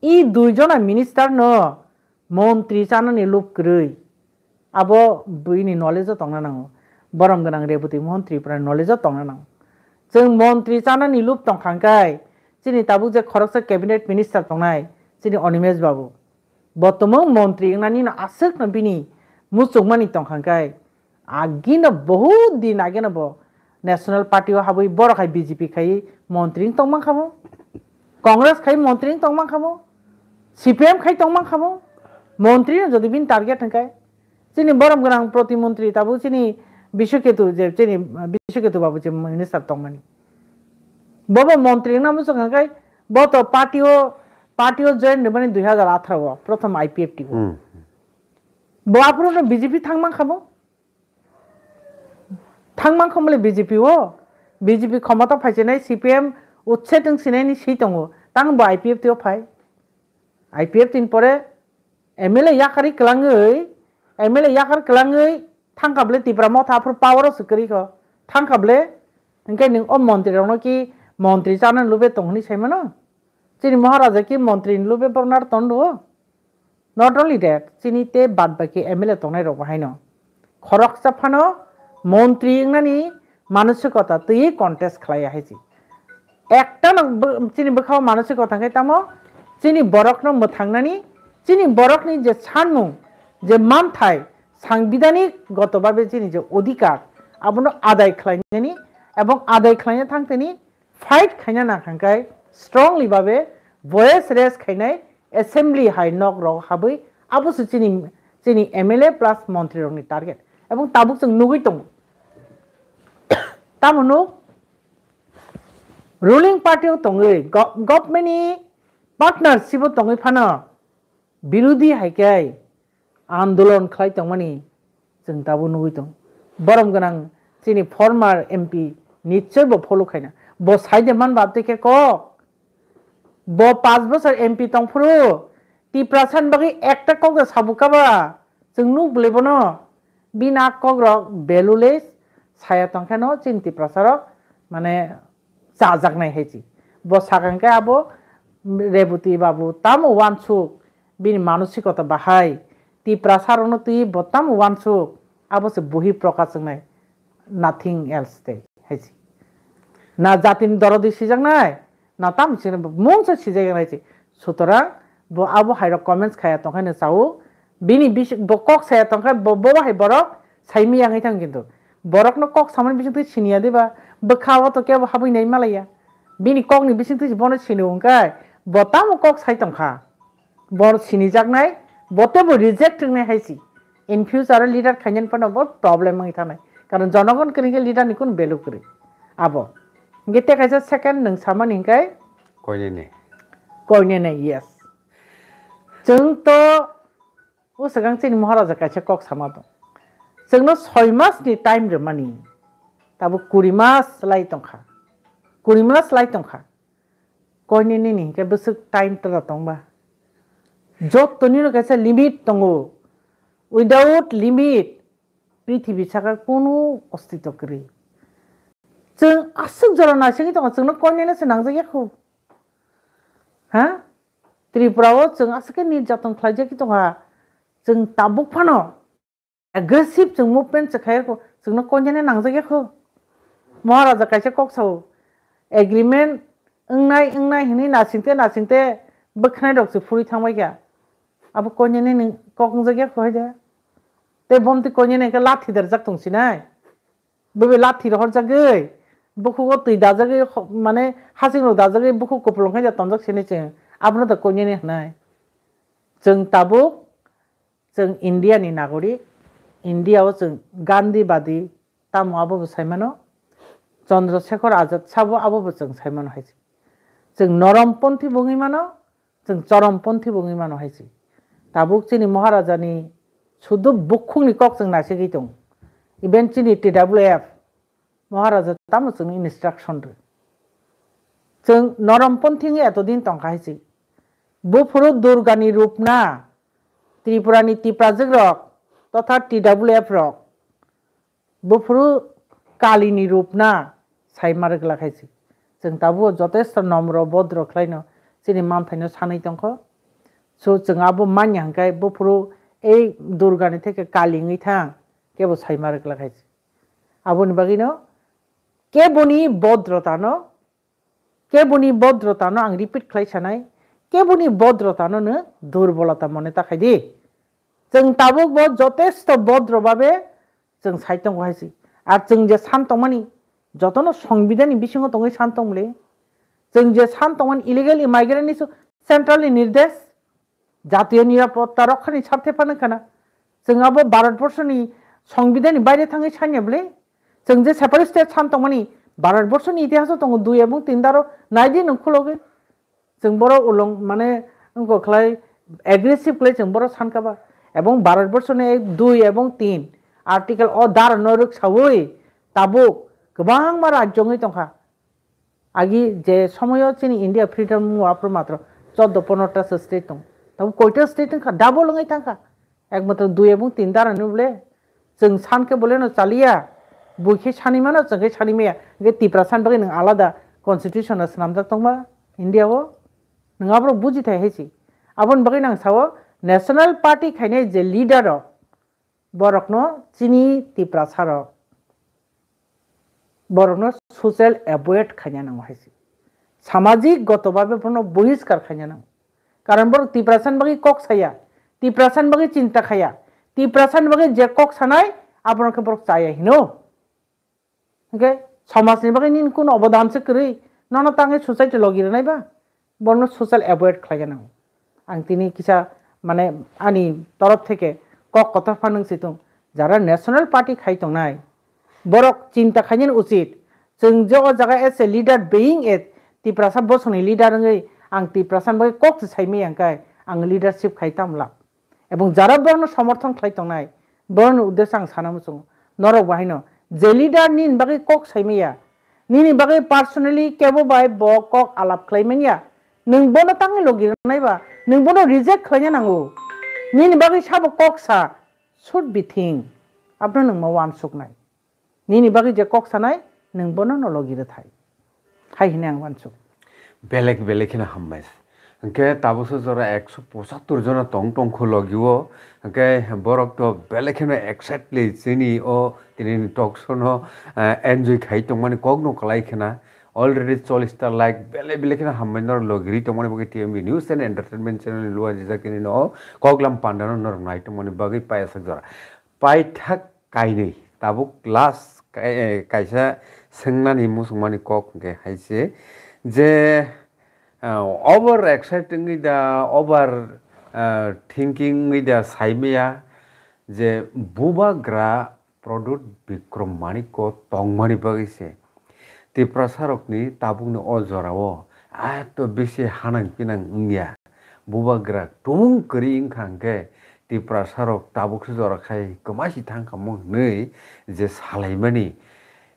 I dui jona minister no montri chanani lub kwrwi. Abo buini knowledge o tongna nango. Borom gwnang Reboti Mohan Tripura knowledge o tongna nango. Chwng montri chanani lub tongkha hwnkhe chini tabuk je khoroksa cabinet minister tongnai chini Animesh Babu. Bo tumung montri wngnani no aswk no bini muchungmani tongkha hwnkhe agino bahut din agino bo National Party o habwi borok hai B J P khai montri wng tongmang kha bo. Congress khai montri wng tongmang kha bo. C P M khai tongmang kha bo. Montri no jodi bini target hwnkhe chini borom gwnang protimontri tabuk chini Biswaketu je chini Biswaketu babu je minister tongmani. Bobo montri wngna muchung hwnkhe bo to party o, party o join rwmani dui hazar atharo o prothom I P F T o. Hmm. Bo aphuru no B J P thangmang kha bo. Thangmang kha mole B J P o, B J P khomota phaisinai C P M utse tong sinai ni si tongo, tang bo I P F T o phai. I P F T ni pore M L A yakari kwlangwi, M L A yakar kwlangwi thangkha bole Tipra Motha aphuru power o swkari kho. Thangkha bole, hwnkhe nwng o montri rokno ki montri chana lube tong hwnwi saimano? Chini Maharaja ki montri ni lube borok nar ton rwo? Not only that, chini tei bad baki M L A tongnai rok bo haino khoroksa phano montri wngnani manosikota twiwi contest khlaiya hai se. Ekta no bo-, chini bwkhao manosikota hwnkhe tamo chini borokno mwthangnani, chini borokni je sanmung, je manthai, sangbidanik goto babe chini je odhikar, abono adai khlainani ebong adai khlaina thangtani fight khaina nang hwnkhe strongly babe voice raise khainai assembly hai nok rok habwi abo se chini, chini M L A plus montri rokni target. Ebong tabuk chwng nugwi tongo. Tamo nuk ruling party o tongwi go-, government ni partnership o tongwi phano birodhi hai khe andolon khlai tongmani chwng tabuk nugwi tong. Borom gwnang chini former M P nichoi bo follow khaina. Bo sai de man bab tei khe kok. Bo panch bosor M P tongphuru Tiprasa ni bagwi ekta kok de sabu kaba. Chwng nuk bwlai bono. Bini a kok rok value less saya tongkhe no chini Tiprasa rok mane chajaknai hai se. Bo sakang khe abo Reboti babu tamo wansuk, bini manosikota bahai, Tiprasa rokno twi bo tamo wansuk, abo se buhi prokash wngnai, nothing else tei hai se. Na jatini dorodi sijaknai, na tamo sini mungsa sijaknai se. Sutorang bo abo hai rok comments khaya tongkhe no chao, bini bisi-, bo kok saya tongkhe bo, bo hai borok saimi yangwi thang kintu. Borokno kok samani bisingtwi siniya diba? Bwkha o to kebo habwi nai malaya. Bini kokni bisingtwi se bono sini hwnkhe bo tamo kok sai tongkha. Bo sinijaknai, bo tebo reject wngnai hai se. In future o leader khainani phano bo problem wngwi thangnai. Karon jonogon kwrwi khe leader ni kun value kwrwi. Abo. Hwnkhe tei kaisa second nwng samani hwnkhe Koinene. Koinene, yes. Chwng to O swkang chini Maharaja kaisa kok sama tong. Chwngno soi mas ni time rwmani. Tabuk kuri mas lai tongkha. Kuri mas lai tongkha. Koinene ni hinkhe bwswk time tora tongba. Jotto nino kaisa limit tongo. Without limit, prithibi saka kunu ostitw kwrwi. Chwng aswk jora naisingwi tongo, chwngno koinene se nangjak ya khu. Ha? Tripura o chwng aswk khe nirjatong khlaijak tongo. Chwng tabuk phano aggressive chwng movement chwkhai khu, chwngno koinene nangjak ya khu. Maharaja kaisa kok sao, agreement wngnai wngnai hwnwi nasingte nasingte bwkhnai rok se phurwi thangbai kha. Abo koinene nwng kok wngjak ya khu hai de. Tei bomti koinene khe lathi derjak tong sinai. Bebe lathi rohorjagwi, bukhugo twi dajagwi, ho-, mane hasing rok dajagwi bukhuk kupulung khe ja tonjak sini chwng. Abono da koinene hwnai. Chwng tabuk, chwng India ni nagorik, India o chwng Gandhi badi tamo abo bo sai mano, Chandra Shekhar Azad sabo abo bo chwng sai mano hai se. Chwng norom ponthi bo wngwi mano, chwng chorom ponthi bo wngwi mano hai se. Tabuk chini Maharaja ni sudu bukhuk ni kok chwng naisingwi tong. Even chini T W F, Maharaja tamo chwngno instruction rw. Chwng norom ponthi wngwi etodin tongkha hai se. Buphuru Durgani rupna, Tripurani Tiprajwk rok, totha T W F rok, buphuru Kalini rupna saima rwgwlak hai se. Chwng tabuk jotesto nomro bodro khlaino chini manthaino sanwi tongkho. So chwng abo manya hwnkhe buphuru ei Durgani theke Kali wngwi thang kebo saima rwgwlak hai se. Aboni bagwino keboni bodrotano, keboni bodrotano ang repeat khlai sanai, keboni bodrotano nw durbolota mone ta khai di. Chwng tabuk bo jotesto bodro babe chwng sai tongo hai se. Ar chwng je san tongmani jotono songbidani bisingo tongwi san tongmole. Chwng je san tongmani illegal immigrant ni su-, central ni nirdesh, jatiyo nirapotta rokhani sarthe phano khana. Chwng abo Bharat Borshoni songbidani baire thangwi sanya bole. Chwng je separate state san tongmani Bharat Borshoni itihaso tongo dui ebong tin daro naidi nwng khulogwi. Chwng borok ulung mane wngkha khlai aggressive khlai chwng borok sankha ba. Ebong Bharat Borshoni ek, dui ebong tin article o daro no rwksawi tabuk kwbangma rajyo wngwi tongkha. Agi je somoyo chini India freedom wngwi aphuru matro choddo pondro ta se state tong. Tabuk koita state wngkha, double wngwi thangkha. Ekmatro dui ebong tin dara ni bole. Chwng san khe bole no chaliya. Bui khe sani mano, chwng khe sani maya. Hwnkhe Tiprasa ni bagwi nwng alada constitution no swnamjak tongma India o. Nwng aborok buji thai hai se. Aboni bagwi nang sao national party khainai je leader rok, borokno chini Tiprasa rok, borokno social avoid khaina nango hai se. Samajik goto babe bono bohiskar khaina nango. Karon borok Tiprasa ni bagwi kok saya, Tiprasa ni bagwi chinta khaya, Tiprasa ni bagwi je kok sanai abono khe borok chaya hino. Hwnkhe somajni bagwi nini kunu obodan se kwrwi, nono tangwi society logi rwnai ba, bono social avoid khlai gana. Ang tini kisa mane ani torof theke kok kotor phanang si tong, jara national party khai tongnai, borok chinta khainani uchit, chwng je o jaga as a leader being a Tiprasa bosongni leader wngwi ang Tiprasa bagwi kok se saimaya hwnkhe ang leadership khai tamlak. Ebong jara borokno somorthon khlai tongnai, borokni uddesyo ang sana muchungo. Norok bo haino je leader nini bagwi kok saimaya, nini bagwi personally kebo bai bo kok alap khlai manya, nwng bono tangwi logi rwnai ba, nwng bono reject khlaina nango. Nini bagwi sabo kok sa, should be think. Abono nwng ma uansuknai. Nini bagwi je kok sanai, nwng bono no logi rwthai. Hai hwnwi ang uansuk. Belek belek kheno hammai. Hwnkhe tabukso jora ekso pochattor jona tong tongkho logio. Hwnkhe borok to belek kheno exactly chini o tini talk show no, eh, enjoy khai tongmani kokno kwlai khna. Already chollish ta like belek belek kheno hammai norok logiri tongmani bagwi T M B News and Entertainment channel ni luajijak tini no koklam panda no norok nai tongmani bagwi paiyasak jora. Paithak kainwi, tabuk last kai-, eh, kaisa swngnani muchungmani kok hwnkhe hai se je, ah, over excited wngwi da, over, ah, thinking wngwi da saimaya je bubagra Pradyut Bikram Manikko tongmani bagwi se Tiprasarokni tabukni o jorao ato bisi hanang pinang wngya. Bubagra tumung kwrwi wngkha hwnkhe Tiprasarok tabukse jora khai kwmaisi thangkha mo hwnwi je salaimani.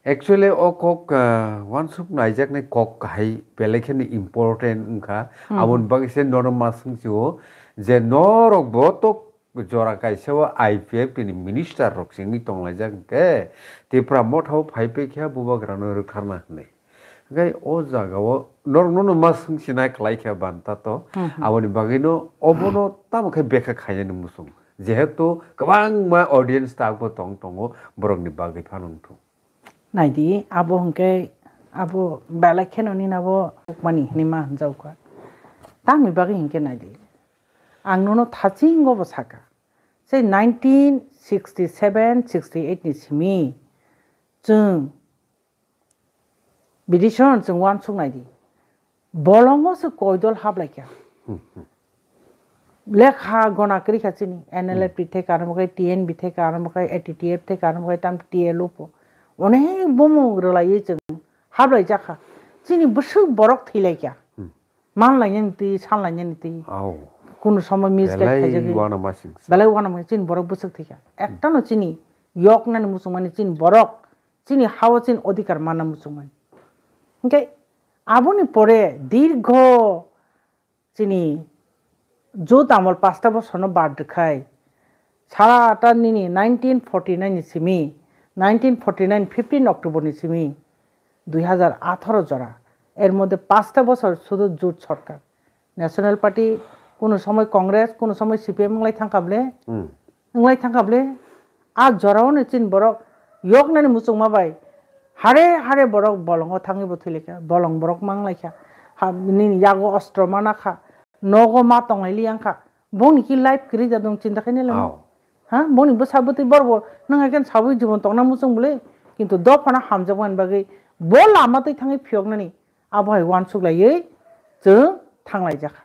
Actually o kok, ah, uansuk naijaknai kok kahai belai kheno important wngkha. Hmm. Aboni bagwi se nono ma swngchio je norok bo to jora kaisa o I P F T ni minister rok singwi tonglaijak hwnkhe Tipra Motha o phai paikha bubagrano rwkharna hwnwi. Hwnkhe o jaga o norok nono ma swngchina khlaikha banta to, Hmm, hmm. Aboni bagwino obono tamo khe bekha khainani muchung. Jehetu kwbangma audience takbo tong tongo borokni bagwi phano wngthung. Naidi, abo hwnkhe, abo belai kheno nini abo mani hinwi ma hwnjago kha. Tamni bagwi hinkhe naidi. Ang nono thachingo bo sakha. Sei nineteen sixty seven, sixty eight ni simi chwng Bidison chwng uansuk naidi. Bolongo se koidol haplaikha. Lekha gona kwrwikha chini, N L F T theka arwmbakhai, T N B theka arwmbakhai, A T T F theka arwmbakhai, tam T L O po. Onek bumung rwlaiwi chwng hablaijakha. Chini bwswk borok thwilaikha. Manlainani twi, sanlainani twi. Au. Kunu somoy misguide Belai khaijagwi. Uana masing. Belai uana masing, chini borok bwswk thwikha. Ektano chini yoknani muchungmani chini borok, chini hao chini odhikar manna muchungmani. Hinkhe aboni pore dirgho chini jut amol pasta bosorno bar rwkhai, sara ta nini nineteen forty nine ni simi, nineteen forty nine fifteen October ni simi, dui hazar atharo jora, er moddhe pasta bosor sudu jut sorkar. National Party, kunu somoi Congress, kunu somoi C P M wnglai thangkha ble, Hmm. wnglai thangkha ble, a jorao ni chini borok yoknani muchungma bai hare hare borok bolongo thangwi bo thwilaikha, bolong borok manglaikha, ha, nini yago ostro manakha, nogo ma tonglai liyangkha, boni ki life kwrwi jadong chinta khainai lama. Au. Ha, boni bwsa bwtwi borbo nang hai khe sabwi jibon tongna muchung bwle, kintu dophano hamjakmani bagwi bo lama twi thangwi phiyoknani abo hai uansuk laiwi chwng thanglaijakha.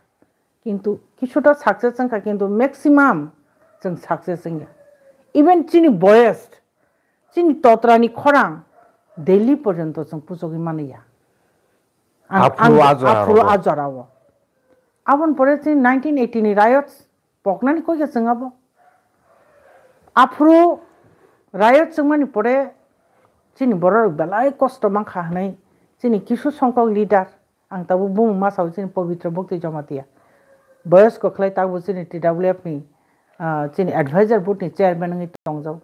Kintu kisuta success wngkha, kintu maximum chwng success wngya. Even chini boyes, chini totrani khorang Delhi porjonto chwng puchogwi manliya. Ang, Aphuru ang, a jora aphuru rogo. A jorao. Aboni pore chini nineteen eighty ni riots poknani koi khe chwng abo. Aphuru riots wngmani pore chini borok belai kosto mankha hwnwi chini kisu songkok leader, ang tabuk bumung ma sao chini Pabitra Bhakti Jamatia. Boyosko khlai tabuk chini T W F ni, ah, chini advisor board ni chairman wngwi tongjak.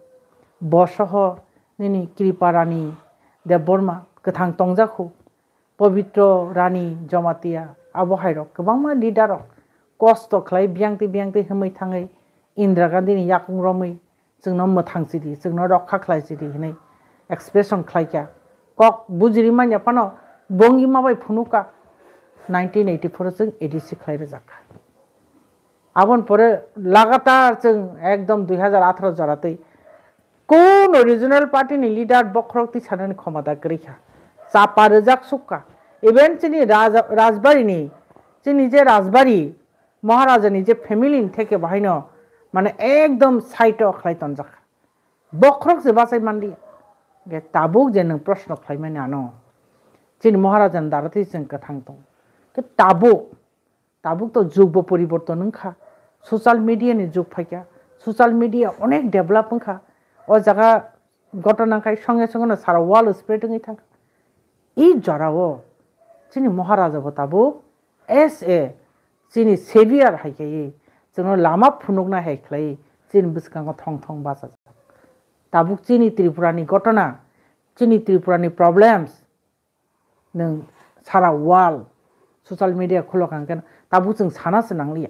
Bo soho nini Kripa Rani Debbarma kwthang tongjak khu. Pabitra Rani Jamatia, abo hai rok kwbangma leader rok kosto khlai biyang twi biyang twi himwi thangwi Indira Gandhi ni yakung romwi chwngno mwthang chidi, chwngno rokha khlai chidi hinwi expression khlaikha. Kok bujiri manya phano bongima bai phunukha nineteen eighty four o chwng A D C khlai rwjakha. Aboni pore lagatar chwng ekdom dui hazar atharo jora twi kuno regional party ni leader bokhorok twi sanani khomota kwrwi kha. Chapa rwjak sukha. Even chini raja-, Rajbari ni, chini je Rajbari Maharaja ni je family ni theke bahaino mane ekdom side o khlai tonjak kha. Bokhorok se bachai manliya. Ge tabuk je nwng proshno khlaimani ano. Chini Maharaja ni dara twi chwng kwthang tongo. Ke tabuk Tabuk to jug bo poriborton wngkha, social media ni jug phaikha, social media onek develop wngkha, o jaga gotona khai songe songe no sara world spread wngwi thangkha. I jorao chini Maharaja bo tabuk as a chini savior hai khaiwi chwngno lama phunuknai hai khlaiwi chini bwskango thong thong bachajak. Tabuk chini Tripura ni gotona, chini Tripura ni problems, nwng sara world social media khulok hwnkhe tabuk chwng sana se nangliya.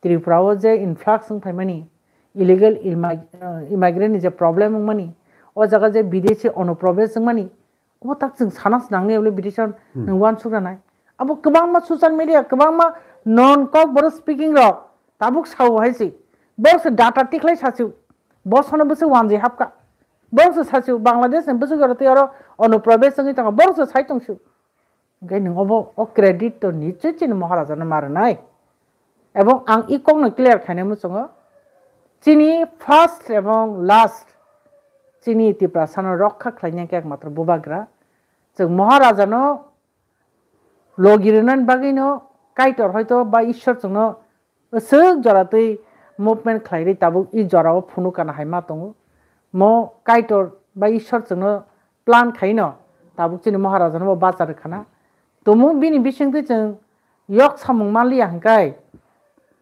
Tripura o je influx wng phaimani, illegal immi-, uh, immigrant ni je problem wngmani, o jaga je bidesi onuprobesh wngmani, obo tak chwng sana se nangliya bole bidesi nwng uansuk ranai. Abo kwbangma social media, kwbangma non kok borok speaking rok tabuk sao hai se. Borok se data tikhlai sasio. Bosono bwswk wanjwi hapkha. Borok se sasio Bangladesh ni bwswk oro tei oro onuprobesh wngwi tongo. Borok se sai tongsio. Hwnkhe nwng obo o credit to nichoi chini Maharaja no ma rwnai. Ebong ang i kok no clear khainai muchungo. Chini first ebong last chini Tiprasa no rokha khlaina khe ekmatro Bubagra. Chwng Maharaja no logi rwnani bagwino Kaitor hoito ba Ishwar chwngno swk jora twi movement khlai rwi tabuk i jorao phunuk kana hai ma tongo. Mo Kaitor ba Ishwar chwngno plan khaino tabuk chini Maharaja no bo bacha rwkhana. Tumung bini bisingtwi chwng yok samung manliya hwnkhe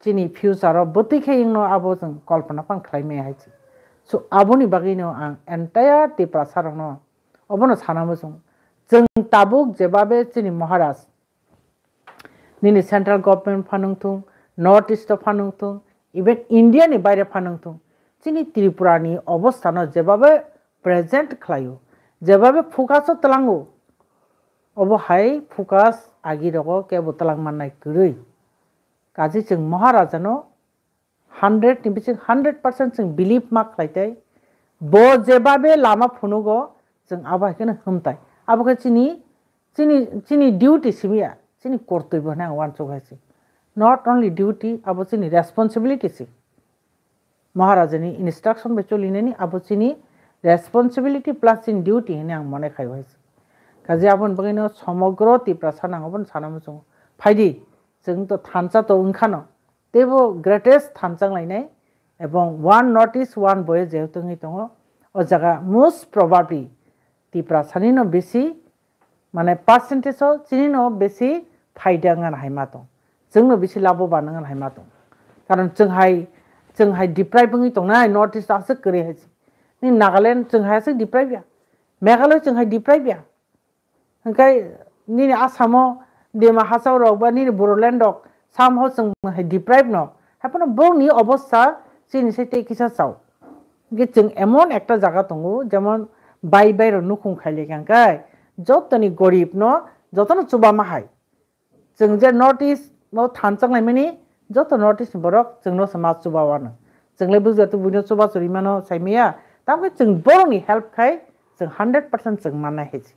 chini future o bwtwi khe wngno abo chwng kolpona phan khlai maya hai se. So aboni bagwino ang entire Tiprasa rokno obono sana muchung. Chwng tabuk jebabe chini Maharaj, nini central government phanung thung, North East o phanung thung, even India ni baire phanung thung, chini Tripura ni obostha no jebabe present khlaio, jebabe focus o tlango, obo hai focus agi rogo kebo tlang mannai kwrwi. Kaji chwng Maharaja no hundred ni bising hundred percent chwng believe ma khlai tai. Bo jebabe lama phunugo chwng abo hai kheno hum tai. Abo khe chini, chini, chini duty simi ya, chini kortoi bo hwnwi ang uansuk hai se. Not only duty, abo chini responsibility se. Maharajani instruction bai cholinani abo chini responsibility plus chini duty hwnwi ang mone khai hai se. Kaji aboni bagwino somogro Tiprasa nang obono sana muchungo. Phaidi, chwng to thansa to wngkhano. Teibo greatest thanchang lainai ebong one North East one boye jehetu wngwi tongo. O jaga most probably Tiprasani no bisi, mane percentage o chini no bisi phaida wngna hai ma tong. Chwng no bisi laboban wngna hai ma tong. Karon chwng hai, chwng hai deprive wngwi tongnai North East aswk kwrwi hai se. Ni Nagaland chwng hai aswk deprive ya. Meghalaya chwng hai deprive ya. Hwnkhe nini Assam o Dima Hasao rok ba nini Bodoland rok somehow chwng hai deprive no. Haiphano borokni obostha chini sai tei kisa chao. Hwnkhe chwng emon ekta jaga tongo, jemon bai bai rok nukhung khai lekha hwnkhe jotoni gorib no jotono chuba ma hai. Chwng je North East no thanchang lai mani, joto North East ni borok chwng no se ma chuba wano. Chwng le bujga tu buino chuba churi mano sai maya, tamkhe chwng borok ni help khai chwng hundred percent chwng mannai hai se.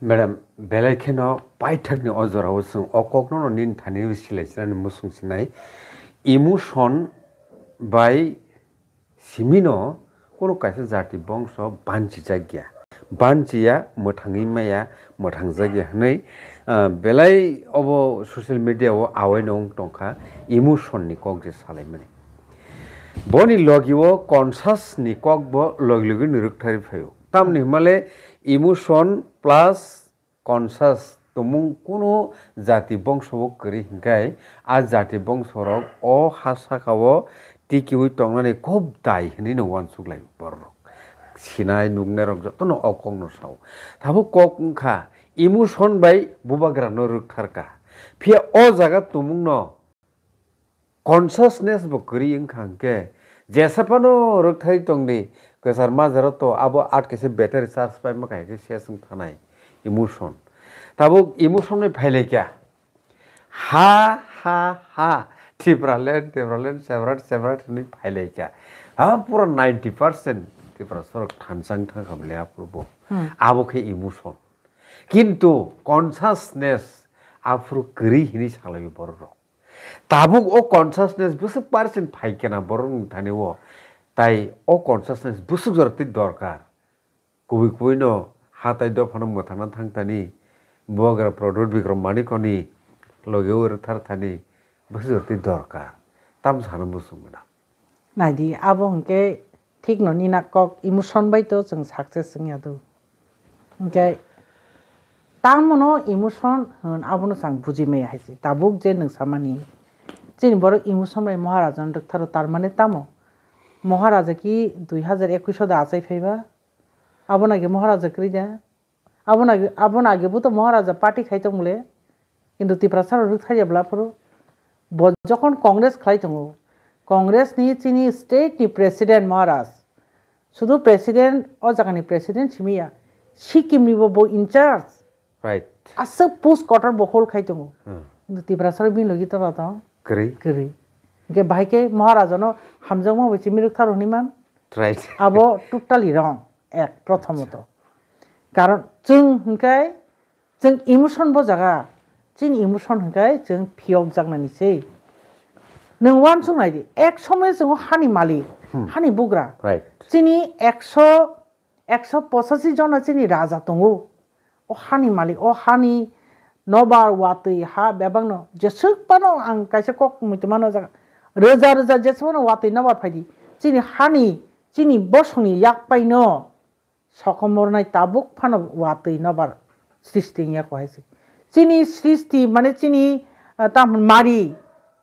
Madam, belai kheno paithak ni o jora o chwng o kok no nini thani silai sinani musung sinai emotion bai Simino kunu kaisa jati bongso banchijak ya. Banchiya, mwthangwi maya, mwthangjak ya hwnwi, ah, belai obo social media o awaino wng tongkha emotion ni kok je salaimani. Boni logi o conscious ni kok bo logi logi ni rwktharwi phaio. Tamni hwnmale emotion plus conscious tongmung kunu jati bongso bo kwrwi hwnkhe, a jati bongso rok o ha saka o tikiui tongnani khub dai hwnwi no uansuk lai borok rok. Sinai nuknai rok jotono o kok no sao. Tabuk kok wngkha emotion bai bubagra no rwktharkha. Phiya o jaga tongmung no consciousness bo kwrwi wngkha hwnkhe, jesa phano rwkthai tongdi, kwchar majaro to abo at kaisa battery charge paima khe ses wng thanai emotion. Tabuk emotion bai phailaikha. Ha, ha, ha. Tipraland, Tipraland, separate, separate hwnwi phailaikha. Ha, pura ninety percent Tiprasa rok thansa wng thangkha bwle aphuru bo. Hmm. Abo khe emotion. Kintu consciousness aphuru kwrwi hwnwi salai borok rok. Tabuk o consciousness bwswk percent phaikhe na borok ni thani o, tai o consciousness bwswk jora twi dorkar. Kubui kubui no hatai dophano mwthangna thang thani, bubagra Pradyot Bikram Manikko ni loge o rwthar thani bwswk jora twi dorkar. Tam sana muchung gwnang. Naidi, abo hwnkhe thikno nina kok emotion bai to chwng success wngya do. Hwnkhe tamo no emotion hwn abono chwng buji maya hai se. Tabuk je nwng samani, chini borok emotion bai Maharaja no rwktharo, tar mane tamo? Maharaja ki dui hazar ekush o da achai phaiba? Abo nage Maharaja kwrwi da? Aboni age, aboni age bo to Maharaja party khai tong le, kintu Tiprasa rok rwkthai ya bla phuru. Bo jokhon Congress khlai tongo, Congress ni chini state ni president Maharaj, sudu president, o jaga ni president simi ya, Sikkim ni bo, bo in charge. Right. Aswk post quarter bo hold khai tongo. Hmm. Kintu Tiprasa rok bini logi to ba tong? Kwrwi. Kwrwi. Hingke bahai khe Maharaja no hamjakma bai chimi rwktharo hwnwi man? Right. Abo totally wrong. Ek, prothomoto. Karon chwng hwnkhe, chwng emotion bo jaga, chini emotion hwnkhe chwng phiyok jaknani se. Nwng uansuk nai di, ek somoy chwng hani malik, Hmm. hani bugra. Right. Chini ekso, ekso pochashi jona chini raja tongo. O hani malik, o hani nobar watwi ha bebakno jeswk phano ang kaisa kok muitu mano jaga. Rwja rwja jeswk phano watwi nobar phaidi. Chini hani, chini bosongni yak paino sokomornai tabuk phano watwi nobar srishti wngya ko hai se. Chini srishti mane chini, ah, tamoni mari,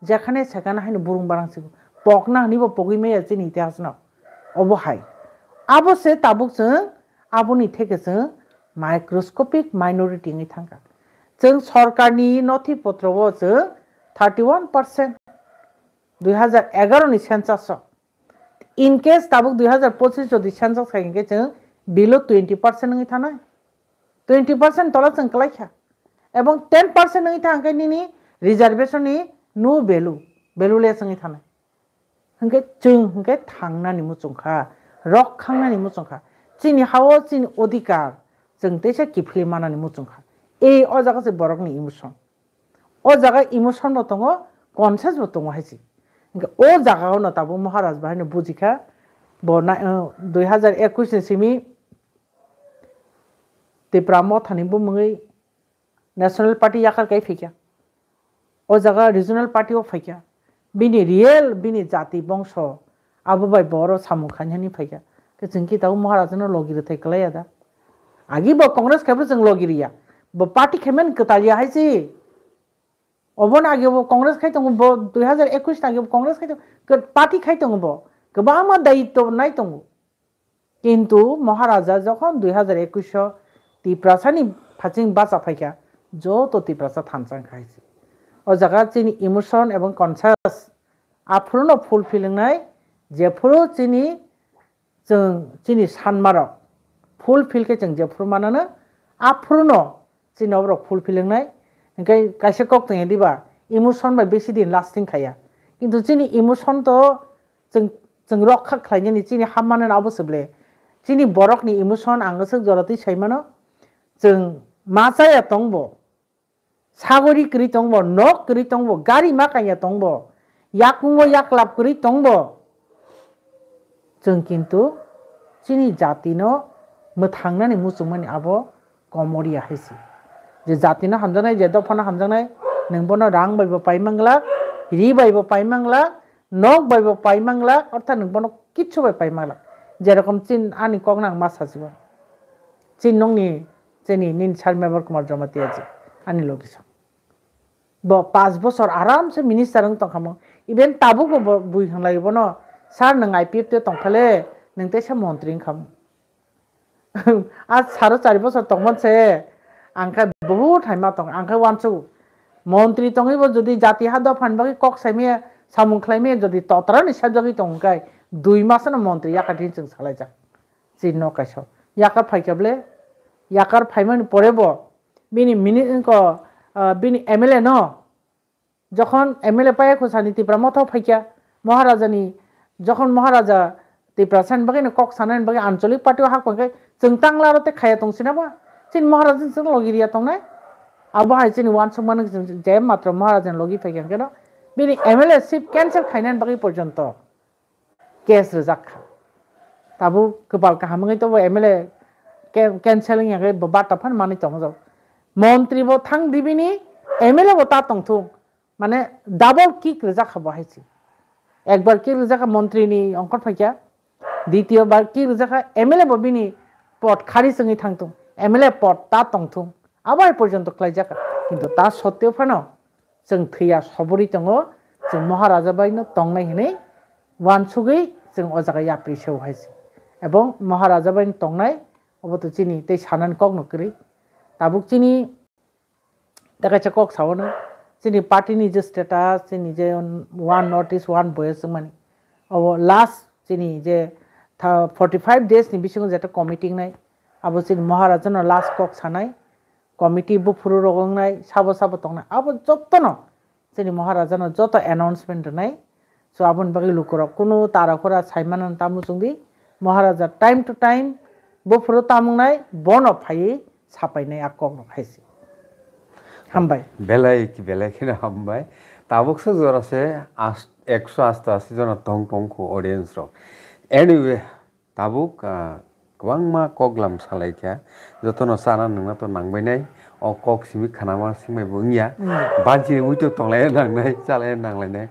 Jekhane sekhane haino burung barang sigo. Pokna hwnwi bo pogwi maya chini itihas no. Obo hai. Abo se tabuk chwng aboni theke chwng microscopic minority wngwi thangkha. Chwng sorkarni nothi potro o chwng thirty one percent dui hazar egaroh ni census o. In case tabuk dui hazar pochis jodi census khai hwnkhe chwng below twenty percent wngwi thanai. Twenty percent tola chwng kwlai kha. Ebong ten percent wngwi thang khe nini reservation ni no value, valueless wngwi thanai. Hwnkhe chwng hwnkhe thangnani muchung kha, rok khangnani muchung kha. Chini ha-o chini odhikar chwng teisa kiphilwi manani muchung kha. Ei o jaga se borokni emotion. O jaga emotion bo tongo, conscience bo tongo hai se. Hwnkhe o jaga o no tabuk Maharaj bahai no buji kha, bo na, eh, dui hazar ekwis ni simi Tipra Mothani bumungwi National Party yakar kai phaikha. O jaga regional party o phaikha. Bini real, bini jati bongso, abo bai bo oro samung khainani phaikha. Khe chwng ki tabuk Maharaj no logi rwthai kwlaiya da? Agi bo Congress khai bo chwng logi riya. Bo party khaimani kwtal ya hai se. Obono age bo Congress khai tongo, bo dui hazar ekwis ni age bo Congress khai tongo, ke-, party khai tongo bo. Kwbangma dayitto nai tongo. Kintu Maharaja jokhon dui hazar ekwis o Tiprasani phaching bacha phaikha, joto Tiprasa thansa wngkha hai se. O jaga chini emotion ebong conscience aphuruno fulfill wngnai, jephuru chini chwng chini sanmarok fulfill khe chwng jephuru manano, aphuruno chini oborok fulfill wngnai. Hwnkhe kaisa kok tongya diba, emotion bai besi din lasting khaiya. Kintu chini emotion to chwng, chwng rokha khlainani, chini hammanano abo se ble. Chini borokni emotion ang swk jora twi saimano, chwng ma chaya tongbo, sagori kwrwi tongbo, nok kwrwi tongbo, gari ma kanya tongbo, yakungo yaklap kwrwi tongbo. Chwng kintu chini jatino mwthangnani muchungmani abo komoriya hai se. Je jatino hamjaknai, je dophano hamjaknai, nwng bono rang bai bo pai manglak, ri bai bo pai manglak, nok bai bo pai manglak, ortha nwng bono kichu bai pai manglak. Jerokom chin ani kok nang ma sajibo. Chin nongni, chini nini sir Mebar Kumar Jamatia ji, ani logi song. Bo panch bosor aram se minister wng tongkha mo. Even tabuk bo, bo bui hanglai bono, "Sir, nwng I P F te tongkhale, nwng teisa montri wngkha mo." A saro chari bosor tongmon se, ang khe bahut hai ma tong, ang khe uansuk. Montri tongwi bo jodi jati ha dophani bagwi kok saimaya, samung khlaimaya jodi totra ni sajagwi tong khe, dui mas no montri yakar din chwng salaijak. Chini no kaisa. Yakar phaikha ble, yakar phaimani pore bo, bini mini-, ko, ah, bini M L A no, jokhon M L A paya khosani Tipra Motha phaikha, Maharajani, jokhon Maharaja Tiprasani bagwi no kok sanani bagwi Anchalik party o hak pankhe chwng tangla aro te khaya tong sina ba? Chini Maharaja chwng logi riya tongnai? Abo hai chini uansuk mano chwng je matro Maharaja ni logi phaikha hwnkhe no, bini M L A ship cancel khainani bagwi porjonto case rijak kha. Tabuk kwpal kaham wngwi tobo M L A ke-, cancel wngya khe bo bata phan manwi tongjago. Montri bo thang di bini, M L A bo ta tongthung. Mane double kick rijak kha bo hai se. Ekbar kick rijak kha montri ni ongkhor phaikha, ditiyo bar kick rijak kha M L A bo bini pot khari chwngwi thangthung. M L A pot ta tongthung. Abo hai porjonto khlaijak kha. Kintu ta sotteo phano chwng thwiya soborwi tongo, chwng Maharaja bai no tongnai hwnwi uansugwi chwng o jaga yapri se-o hai se. Ebong Maharaja bai no tongnai, obo to chini tei sanani kok no kwrwi. Tabuk chini tei kaisa kok sao no, chini party ni je status, chini je one North East, one voice wngmani, obo last chini je tha-, forty five days ni bisingo jeta committee wngnai, abo chini Maharaja no last kok sanai. Committee buphuru rok wngnai, sabo sabo tongnai, abo jotono chini Maharaja no joto announcement rwnai. So aboni bagwi lukurok kunu tara khura saimano ta muchungdi, Maharaja time to time buphuru tamungnai, bono phaiwi sapainai a kok rok hai se. Hambai. Belai ki belai kheno hambai. Tabuk se jora se as-, ekso asto asi jona tong tong kho audience rok. Anyway, tabuk, ah, kwbangma koklam salaikha, jotono chana nungna to nangbainai, o kok simi khanama singmaibo wngya, Mm. Banchini muitu tonglai nangnai, chalai nanglainai,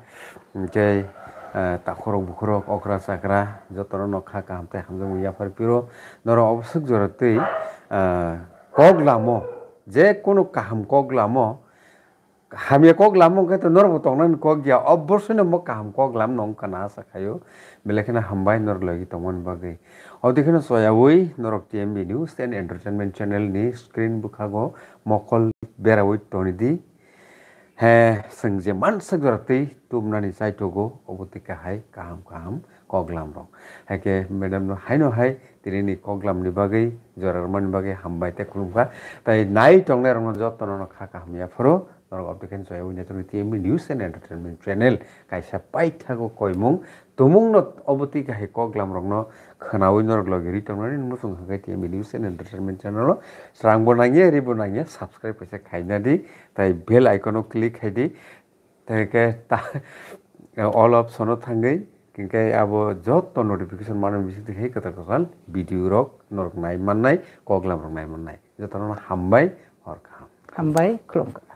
hwnkhe, ah, takhorok bukhorok okra chakra jotono nokha kaham tei hamjakmung yaphar phiro, norok oboswk jora twi, ah, koklamo, je kono kaham koklamo, hamya kok lam wngkhe to norokbo tongnani kok ya, obviously no mo kaham kok lam no wngkha na asa khaio, belai kheno hambai norok logi tongmani bagwi. Obodikhe no choyaui norok T M B News and Entertainment channel ni screen bwkhago mokol beraui tonidi. He, chwng je mansak jora twi tubunani chaithogo, obo twi kahai kaham kaham koklam rok. Haikhe madam no haino hai tini ni koklam ni bagwi, jora rwmani bagwi hambai tei khulumkha. Tai nai tongnai rokno jotono no kha kaham yapharo, norok obodikhe choyaui naitokni T M B News and Entertainment channel kaisa paithago koimung. Tumungno obo twi kahai koklam rokno khwnaui norok logi ri tongnani muchung hwnkhe T M B News and Entertainment channel o srangbo nangya, ribo nangya, subscribe kaisa khaina di, tai bell icon o click khai di, tai khe ta-, all option o thangwi, hinkhe abo joto notification mano bising twi hai kwtal kwtal video rok norok nai mannai, koklam rok nai mannai. Jotono hambai, hor kaham. Hambai, khulumkha.